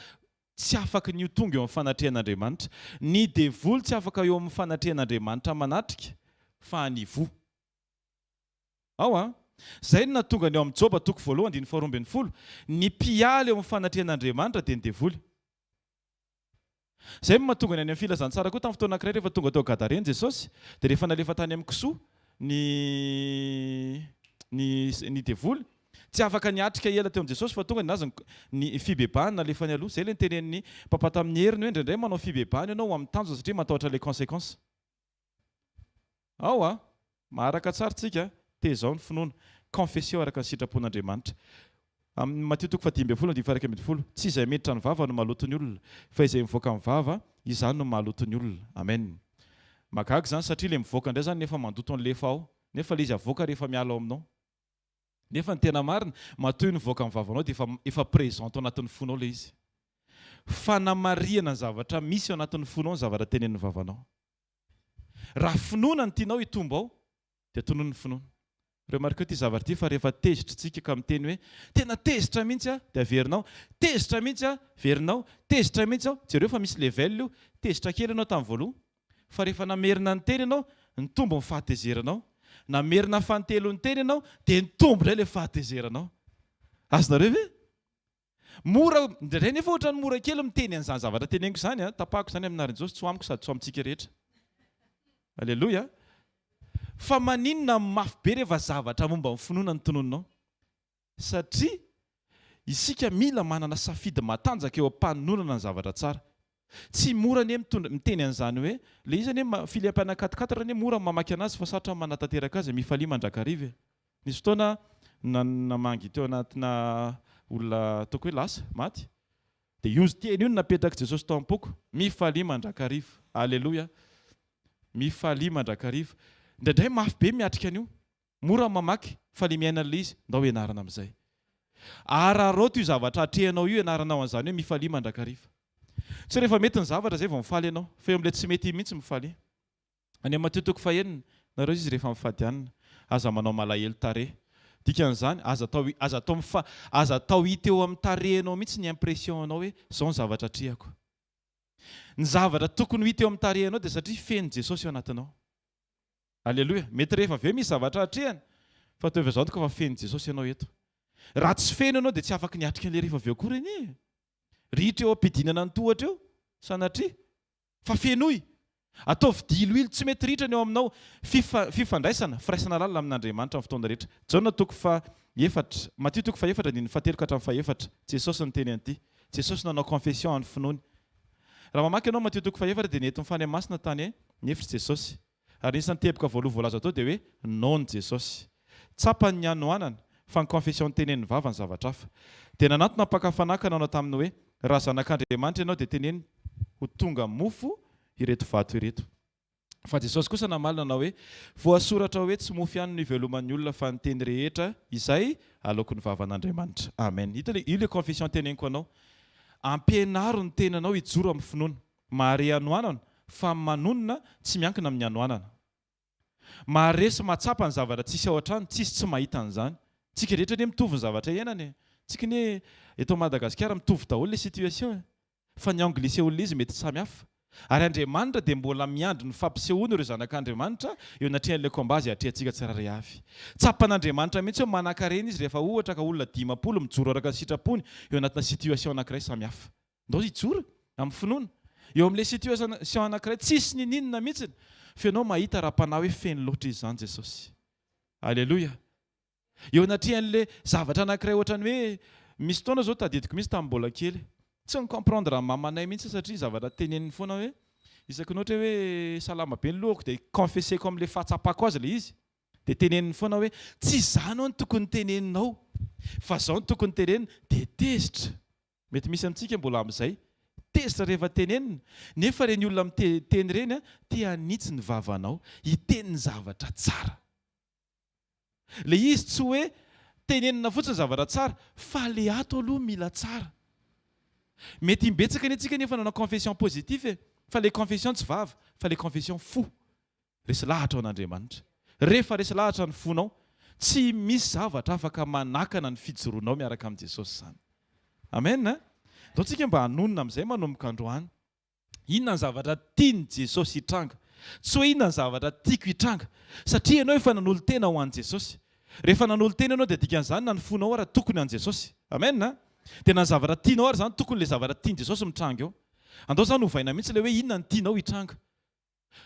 Tsy afaky ny ho tonga eo amin'ny fanatrehan'Andriamanitra. Ny devoly tsy afaka eo amin'ny fanatrehan'Andriamanitra manatrika, fa anivoho. Ao an! Izay no nahatonga ny ao amin'ny Joba toko voalohany andininy faharoa ambin'ny folo, ny mpiala eo amin'ny fanatrehan'Andriamanitra dia ny devoly. Izay no mahatonga ny any amin'ny filazantsara koa tamin'ny fotoana anankiray rehefa tonga tao Gadarena Jesosy dia rehefa nalefa tany amin'ny kisoa ny ny ny devoly Tsy afaka niatrika ela teo amin'i Jesosy fa tonga ninazy ny fibebahana nalefany aloha. Izay ilay nitenenin'i Papa tamin'i Heriny hoe indraindray manao fibebahana ianao ho amin'ny tanjona satria matahotra ilay consequence. Ao a! Maharaka tsara tsika, tezao ny finoana, confessio araka ny sitrapon'Andriamanitra. Amin'ny Matio toko faha-15 andininy faha-11, tsy izay miditra ny vava no maloto ny olona, fa izay mivoaka amin'ny vava, izany no mahaloto ny olona. Amen. Mahagaga izany satria ilay mivoaka indray izany nefa mandoto an'ilay efa ao, nefa ilay izy avoaka rehefa miala ao aminao. Nefa ny tena marina, matoa io nivoaka amin'ny vavanao dia efa efa présent ao anatin'ny fonao ilay izy. Fanamarihana ny zavatra misy ao anatin'ny fonao ny zavatra tenenin'ny vavanao. Raha finoana no tianao hitombo ao dia tonony ny finoana. Remarqueo ity zavatra ity fa rehefa tezitra isika ka miteny hoe tena tezitra mihitsy aho dia averinao, tezitra mihitsy aho, averinao, tezitra mihitsy aho, jereo fa misy level io, tezitra kely ianao tamin'ny voaloha, Fa rehefa namerina niteny ianao, nitombo ny fahatezeranao. Namerina fanintelony niteny ianao, dia nitombo indray ilay fahatezeranao. Azonareo ve? Mora, indraindray nefa ohatran'ny mora kely miteny an'izany zavatra teneniko izany an, tapahako izany amin'ny anaran'i Jesosy, tsy ho amiko sady tsy ho amintsika rehetra. Aleloia. Fa maninona mafy be rehefa zavatra momba ny finoana no tononinao? Satria isika mila manana safidy matanjaka eo am-panononana ny zavatra tsara. Tsy mora anie mitondra, miteny an'izany hoe, ilay izy anie Filipiana 4 4 anie mora ny mamaky anazy fa sarotra ny manatanteraka azy e, mifalia mandrakariva e. Nisy fotoana aho namangy teo anatina olona ataoko hoe lasa, maty, dia io teny io no napetrak'i Jesosy tao am-poko, mifalia mandrakariva. Aleloia. Mifalia mandrakariva. Indraindray mafy be miatrika an'io. Mora ny mamaky fa le miaina an'ilay izy, ndao ianarana amin'izay. Araraoty io zavatra atrehanao io ianaranao an'izany hoe mifalia mandrakariva. Tsy rehefa mety ny zavatra izay vao mifaly ianao, fa eo amin'ilay tsy mety iny mihitsy mifalia. Any amin'ny Matio toko fahenina, nareo izy rehefa mifady hanina, aza manao malahelo tarehy. Dikan'izany, aza atao aza atao mifa aza atao hita eo amin'ny tarehinao mihitsy ny impression anao hoe izao ny zavatra atrehako. Ny zavatra tokony ho hita eo amin'ny tarehinao dia satria feno Jesosy ao anatinao. Aleloia. Mety rehefa avy eo misy zavatra atrehana, fa ataovy azo antoka fa feno Jesosy ianao eto. Raha tsy feno ianao dia tsy afaky ny hiatrika an'ilay rehefa avy eo akory anie e. Rihitra eo am-pidinana ny tohatra eo, sanatria. Fa fenoy. Ataovy diloilo tsy mety ritra ny eo aminao. Fifa, fifandraisana, firaisana lalina amin'Andriamanitra amin'ny fotoana rehetra. Jaona toko faha efatra, Matio toko fahefatra andininy fahatelo ka hatramin'ny fahefatra. Jesosy niteny an'ity. Jesosy nanao confession an'ny finoany. Raha mamaky ianao Matio toko fahefatra dia nentin'ny Fanahy Masina tany an'efitra Jesosy. Ary ny isan'ny teboka voaloha voalaza tao dia hoe nono Jesosy. Tsapany ny hanoanana, fa ny confession tenenin'ny vava ny zavatra hafa. Dia nanantona mpaka fanahy ka nanao taminy hoe, Raha zanak'Andriamanitra ianao dia teneno ho tonga mofo ireto vato ireto. Fa Jesosy kosa namaly nanao hoe, Voasoratra hoe tsy mofo ihany no iveloman'ny olona fa ny teny rehetra izay aloaky ny vavan'Andriamanitra. Amen. Hita ilay, io ilay confession teneniko anao. Ampianaro ny tenanao hijoro amin'ny finoana. Mahare hanoanana fa manonona tsy miankina amin'ny hanoanana. Mahare sy mahatsapa ny zavatra tsisy ao an-trano, tsisy tsy mahita an'izany. Tsika rehetra anie mitovy ny zavatra iainana e. Tsika anie eto Madagasikara mitovy daholo le situation e. Fa ny angle isehoan'ilay izy mety samy hafa. Ary Andriamanitra dia mbola miandry ny fampisehoany ireo zanak'Andriamanitra eo anatrehan'ilay combat izay atrehantsika tsirairay avy. Tsapan'Andriamanitra mihitsy hoe manankarena izy rehefa ohatra ka olona 50 mijoro araka ny sitrapony eo anatina situation anankiray samy hafa. Ndao hijoro amin'ny finoana. Eo amin'ilay situation anankiray tsisy ninininona mihitsiny fa ianao mahita ara-panahy hoe feno loatra izy izany Jesosy. Aleloia. Eo anatrehan'ilay zavatra anankiray ohatran'ny hoe misy fotoana izao tadidiko mihitsy tamin'ny mbola kely. Tsy ni-comprendre an'i mamanay mihitsy satria zavatra teneniny foana hoe isaky ny ohatra hoe salama be ny lohako dia confesser-ko amin'ilay fahatsapako azy ilay izy. Dia teneniny foana hoe tsy izany ho'a no tokony teneninao fa izao no tokony tenenina dia tezitra. Mety misy amintsika mbola amin'izay, tezitra rehefa tenenina, nefa ireny olona miteny ireny te hanitsy ny vavanao, hiteny ny zavatra tsara. Ilay izy tsy hoe tenenina fotsiny zavatra tsara, fa le ato aloha mila tsara. Mety imbetsaka anie tsika nefa nanao confession positif e, fa le confession tsy vava, fa le confession fo. Resy lahatra ao an'Andriamanitra. Rehefa resy lahatra ny fonao, tsy misy zavatra afaka manakana ny fijoroanao miaraka amin'i Jesosy izany. Amen a! Ndao tsika mba hanonona amin'izay manomboka androany. Inona ny zavatra tian'i Jesosy hitranga? Tsy hoe inona ny zavatra tiako hitranga. Satria ianao efa nanolo-tena ho an'i Jesosy. Rehefa nanolo-tena ianao dia dikan'izany na ny fonao ara tokony an'i Jesosy. Amen a! Dia na ny zavatra tianao ara izany tokony ilay zavatra tian'i Jesosy mitranga eo. Andao izany ovaina mihitsy ilay hoe inona ny tianao hitranga.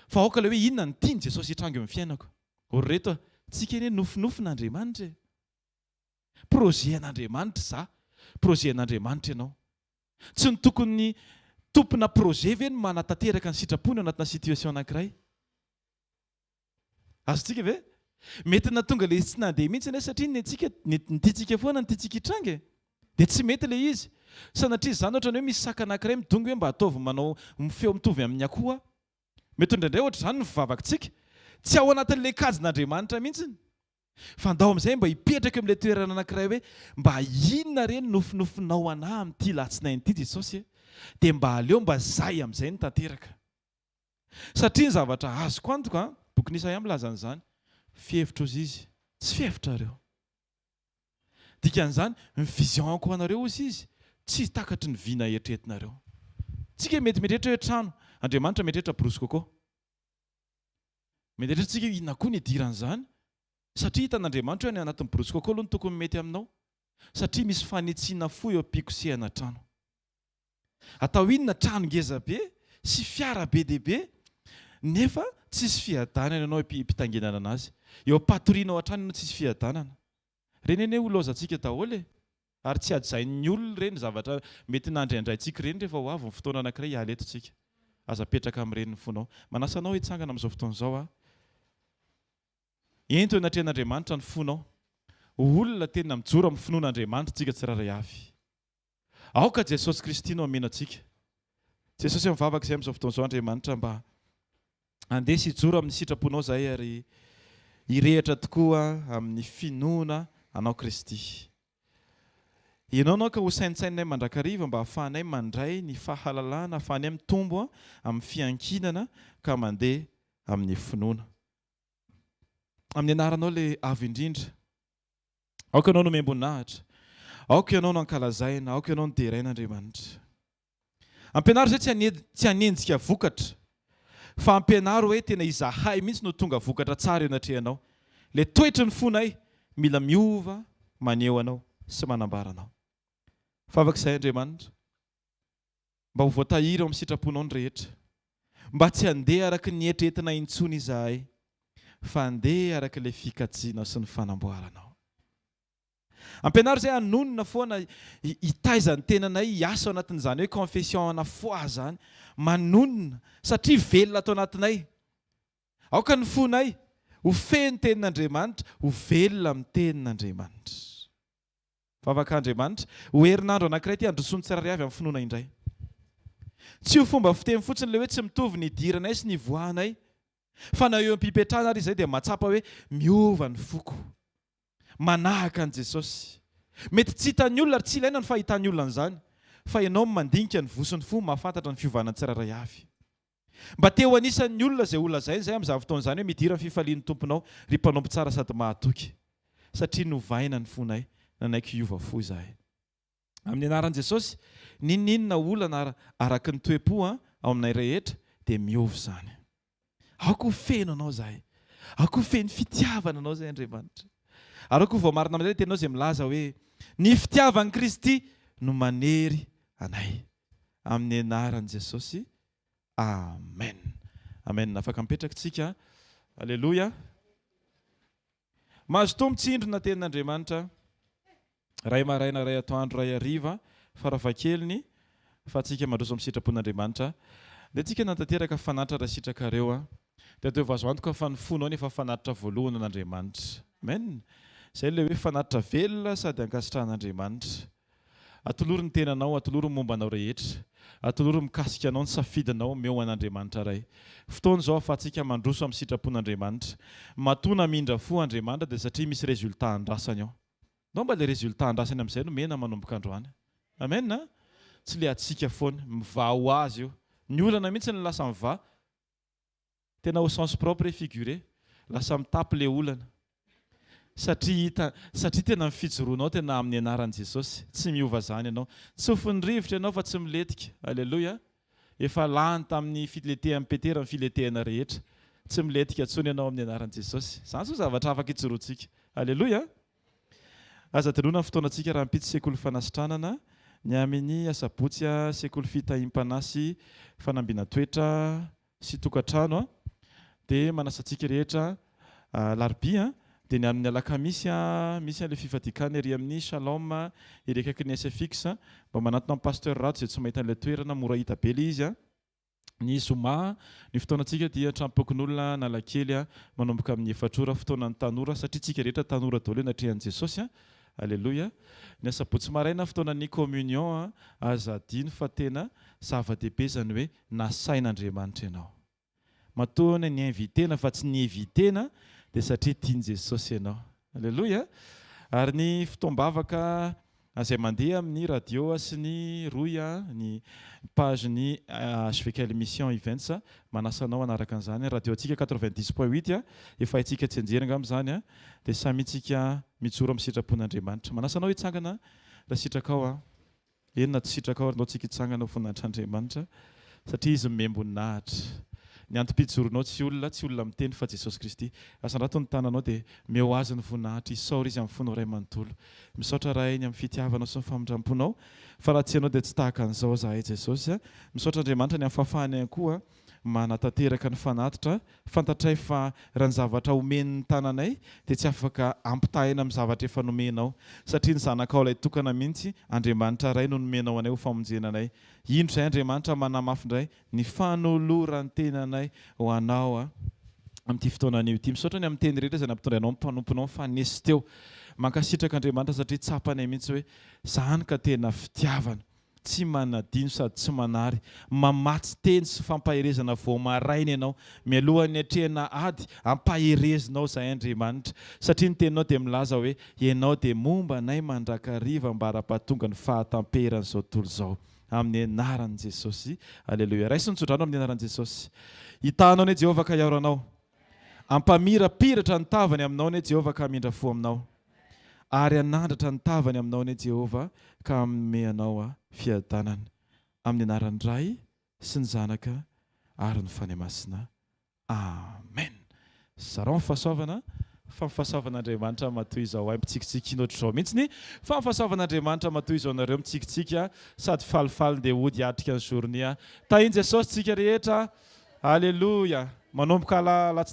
Fa aoka ilay hoe inona no tian'i Jesosy hitranga eo amin'ny fiainako. O ry reto a, tsika anie nofinofin'Andriamanitra e. Projet an'Andriamanitra za, projet an'Andriamanitra ianao. Tsy ny tokony tompona projet ve no manatanteraka ny sitrapony ao anatina situation anankiray? Azontsika ve? Mety nahatonga ilay izy tsy nandeha mihitsy anie satria ny antsika, ny tiantsika foana ny tiantsika hitranga e. Dia tsy mety ilay izy. Sanatria izany ohatran'ny hoe misy saka anankiray midongy hoe mba ataovy manao feo mitovy amin'ny akoho aho. Mety indraindray ohatr'izany ny fivavakintsika. Tsy ao anatin'ilay kajin'Andriamanitra mihitsy. Fa ndao amin'izay mba hipetraka eo amin'ilay toerana anankiray hoe mba inona re ny nofinofinao anà amin'ity latsinainy ity Jesosy e? Dia mba aleo mba zay amin'izay no tanteraka. Satria ny zavatra azoko antoka, bokin'i Isaia milaza an'izany, fihevitro hozy izy, tsy fihevitrareo. Dikan'izany, ny vision-ko ho anareo hozy izy, tsy takatry ny vina eritreretinareo. Tsika mety mieritreritra hoe trano, Andriamanitra mieritreritra borosy coco. Mieritreritra tsika hoe inona koa ny idiran'izany? Satria hitan'Andriamanitra hoe any anatin'ny borosy coco aloha no tokony mety aminao. Satria misy fanitsiana fo eo am-pikosehana trano. Atao inona trano ngeza be sy fiara be dia be nefa tsisy fiadanana ianao eo am-pitaingenana anazy. Eo am-patorianao hatrany ianao tsisy fiadanana. Ireny anie ho laozantsika daholo e! Ary tsy hajain'ny olona ireny zavatra mety nandriandraintsika ireny rehefa ho avy ny fotoana anankiray hiala eto tsika. Aza apetraka amin'ireny ny fonao. Manasa anao hitsangana amin'izao fotoana izao aho. Ento eo anatrehan'Andriamanitra ny fonao. Ho olona tena mijoro amin'ny finoan'Andriamanitra tsika tsirairay avy. Aoka Jesosy Kristy no hameno antsika. Jesosy mivavaka izay amin'izao fotoana izao Andriamanitra mba handeha sy hijoro amin'ny sitraponao izahay ary hirehitra tokoa amin'ny finoana Anao Kristy. Ianao no aoka ho saintsaininay mandrakariva mba hahafahanay mandray ny fahalalana, hahafahanay mitombo amin'ny fiankinana ka mandeha amin'ny finoana. Amin'ny anaranao ilay Avo Indrindra. Aoka Ianao no omem-boninahitra. Aoka Ianao no ankalazaina. Aoka Ianao no deraina, Andriamanitra. Ampianaro izay tsy hane- tsy hanenjika vokatra, fa ampianaro hoe tena izahay mihitsy no tonga vokatra tsara eo anatrehanao. Ilay toetry ny fonay mila miova maneho Anao sy manambara Anao. Vavaka izahay, Andriamanitra. Mba ho voatahiry ao amin'ny sitraponao ny rehetra. Mba tsy handeha araka ny eritreretinay intsony izahay, fa handeha araka ilay fikajianao sy ny fanamboaranao. Ampianaro izahay hanonona foana, hitaiza ny tenanay hiasa ao anatin'izany hoe confession ana foi izany. Manonona, satria velona ato anatinay. Aoka ny fonay ho feno tenin'Andriamanitra, ho velona amin'ny tenin'Andriamanitra. Vavaka Andriamanitra, ho herinandro anankiray ity handrosoan'ny tsirairay avy amin'ny finoana indray. Tsy ho fomba fiteny fotsiny ilay hoe tsy mitovy ny idiranay sy ny ivoahanay, fa na eo am-pipetrahana ary izay dia mahatsapa hoe miova ny foko. Manahaka an'i Jesosy. Mety tsy hitan'ny olona ary tsy ilaina ny fahitan'ny olona an'izany, fa ianao mandinika ny voa sy ny fo mahafantatra ny fiovana tsirairay avy. Mba te ho anisan'ny olona izay holazaina izay amin'izany fotoana izany hoe midira ny fifalian'ny Tomponao, ry mpanompo tsara sady mahatoky, satria novaina ny fonay, nanaiky hiova fo izahay. Amin'ny anaran'i Jesosy, n'inon'inona olana araka ny toe-po ao aminay rehetra, dia miova izany. Aoka ho feno Anao izahay. Aoka ho feno fitiavana Anao izahay, Andriamanitra. Ary aoka ho voamarina amin'izay ilay teninao izay milaza hoe, Ny fitiavan'i Kristy no manery anay. Amin'ny anaran'i Jesosy. Amen. Amen. Afaka mipetraka tsika. Aleloia. Mazotoa mitsindrona tenin'Andriamanitra. Ray maraina, ray atoandro, ray hariva, farafahakeliny, fa tsika mandroso amin'ny sitrapon'Andriamanitra. Ndeha tsika nanatanteraka fanatitra raha sitrakareo a. Dia ataovy azo antoka fa ny fonao no efa fanatitra voalohany ho an'Andriamanitra. Amen. Izay ilay hoe fanatitra velona sady ankasitrahan'Andriamanitra. Atolory ny tenanao, atolory ny momba anao rehetra, atolory mikasika anao ny safidinao, omeo ho an'Andriamanitra Ray. Fotoana izao ahafahantsika mandroso amin'ny sitrapon'Andriamanitra. Matoa namindra fo Andriamanitra dia satria misy résultat andrasany ao. Ndao mba ilay résultat andrasany amin'izay no omena manomboka androany. Amen a! Tsy le hatsiaka foana. Mivaha ho azy io. Ny olana mihitsy no lasa mivaha. Tena au sens propre et figuré, lasa mitapy le olana. Satria hita, satria tena ny fijoroanao tena amin'ny anaran'i Jesosy, tsy miova zany ianao. Tsofin'ny rivotra ianao fa tsy milentika. Aleloia. Efa lany tamin'ny filentehan'i Petera ny filentehana rehetra. Tsy milentika intsony ianao amin'ny anaran'i Jesosy. Zany zao zavatra afaka ijoroantsika. Aleloia. Aza adinoina ny fotoanantsika rahampitso sekoly fanasitranana, ny amin'ny asabotsy sekoly fitahiam-panahy sy fanambinan-toetra sy tokantrano dia manasa antsika rehetra alarobia dia ny amin'ny alakamisy misy an'ilay fifadian-kanina ery amin'ny Shalom ery akaikin'ny SFX mba manantona an'i Pasteur Rado izay tsy mahita an'ilay toerana mora hita be ilay izy ny zoma ny fotoanantsika dia tranom-pokonolona Analakely manomboka amin'ny efatra ora fotoanan'ny tanora satria tsika rehetra tanora daholo eo anatrehan'i Jesosy Aleloia ny asabotsy maraina fotoanan'ny communion aza adino fa tena zava-dehibe izany hoe Nasain'Andriamanitra ianao. Matoa ny ni-inviter-na fa tsy ni-eviter-na dia satria tian'i Jesosy ianao. Aleloia! Ary ny fotoam-bavaka izay mandeha amin'ny radio sy ny rohy, ny page-n'ny HVKL Mission Events, manasa anao hanaraka an'izany. Radio antsika 90 point huit, efa haintsika tsianjery angamba izany, dia samy tsika mijoro amin'ny sitrapon'Andriamanitra. Manasa anao hitsangana raha sitrakao aho. Eny na tsy sitrakao ary ndao tsika hitsangana ho voninahitr'Andriamanitra satria Izy nomem-boninahitra. Ny antom-pijoronao tsy olona, tsy olona miteny fa Jesosy Kristy. Asandrato ny tananao dia meo Azy ny voninahitra, isaory Izy amin'ny fonao iray manontolo. Misaotra Ray ny amin'ny fitiavanao sy ny famindram-ponao fa raha tsy Ianao dia tsy tahaka an'izao zahay Jesosy a. Misaotra Andriamanitra ny amin'ny fahafahana ihany koa. manatanteraka ny fanatitra. Fantatray fa raha ny zavatra omen'ny tananay dia tsy afaka ampitahaina amin'ny zavatra efa nomenao, satria ny Zanakao ilay tokana mihitsy, Andriamanitra Ray no nomenao anay ho famonjena anay. Indro izahay Andriamanitra manamafy indray ny fanoloran-tenanay ho Anao amin'ity fotoana anio ity. Misaotra ny amin'ny teny rehetra izay nampitondrainao ny mpanomponao nifanesy teo. Mankasitraka Andriamanitra satria tsapanay mihitsy hoe izany ka tena fitiavana. Tsy manadino sady tsy manary. Mamatsy teny sy fampaherezana vao maraina ianao. Mialohan'ny hatrehana ady, ampaherezinao izahay Andriamanitra. Satria ny teninao dia milaza hoe, Ianao dia momba anay mandrakariva ambara-pahatonga ny fahatamperan'izao tontolo izao. Amin'ny anaran'i Jesosy. Aleloia. Raiso ny tsodrano amin'ny anaran'i Jesosy. Hitahanao anie Jehovah ka hiaro anao. Hampamirapiratra ny tavany aminao anie Jehovah ka hamindra fo aminao. Ary hanandratra ny tavany aminao anie Jehovah ka hanome anao fiadanana. Amin'ny anaran'ny Ray sy ny Zanaka ary ny Fanahy Masina. Amen! Zarao ny fahasoavana fa ny fahasoavan'Andriamanitra matoa izao hay mitsikitsikiana ohatr'izao mihitsy ny fa ny fahasoavan'Andriamanitra matoa izao nareo mitsikitsiky sady falifaly ndeha hody hiatrika ny journée. Tahin'i Jesosy tsika rehetra. Aleloia! Manomboka alatsinainy.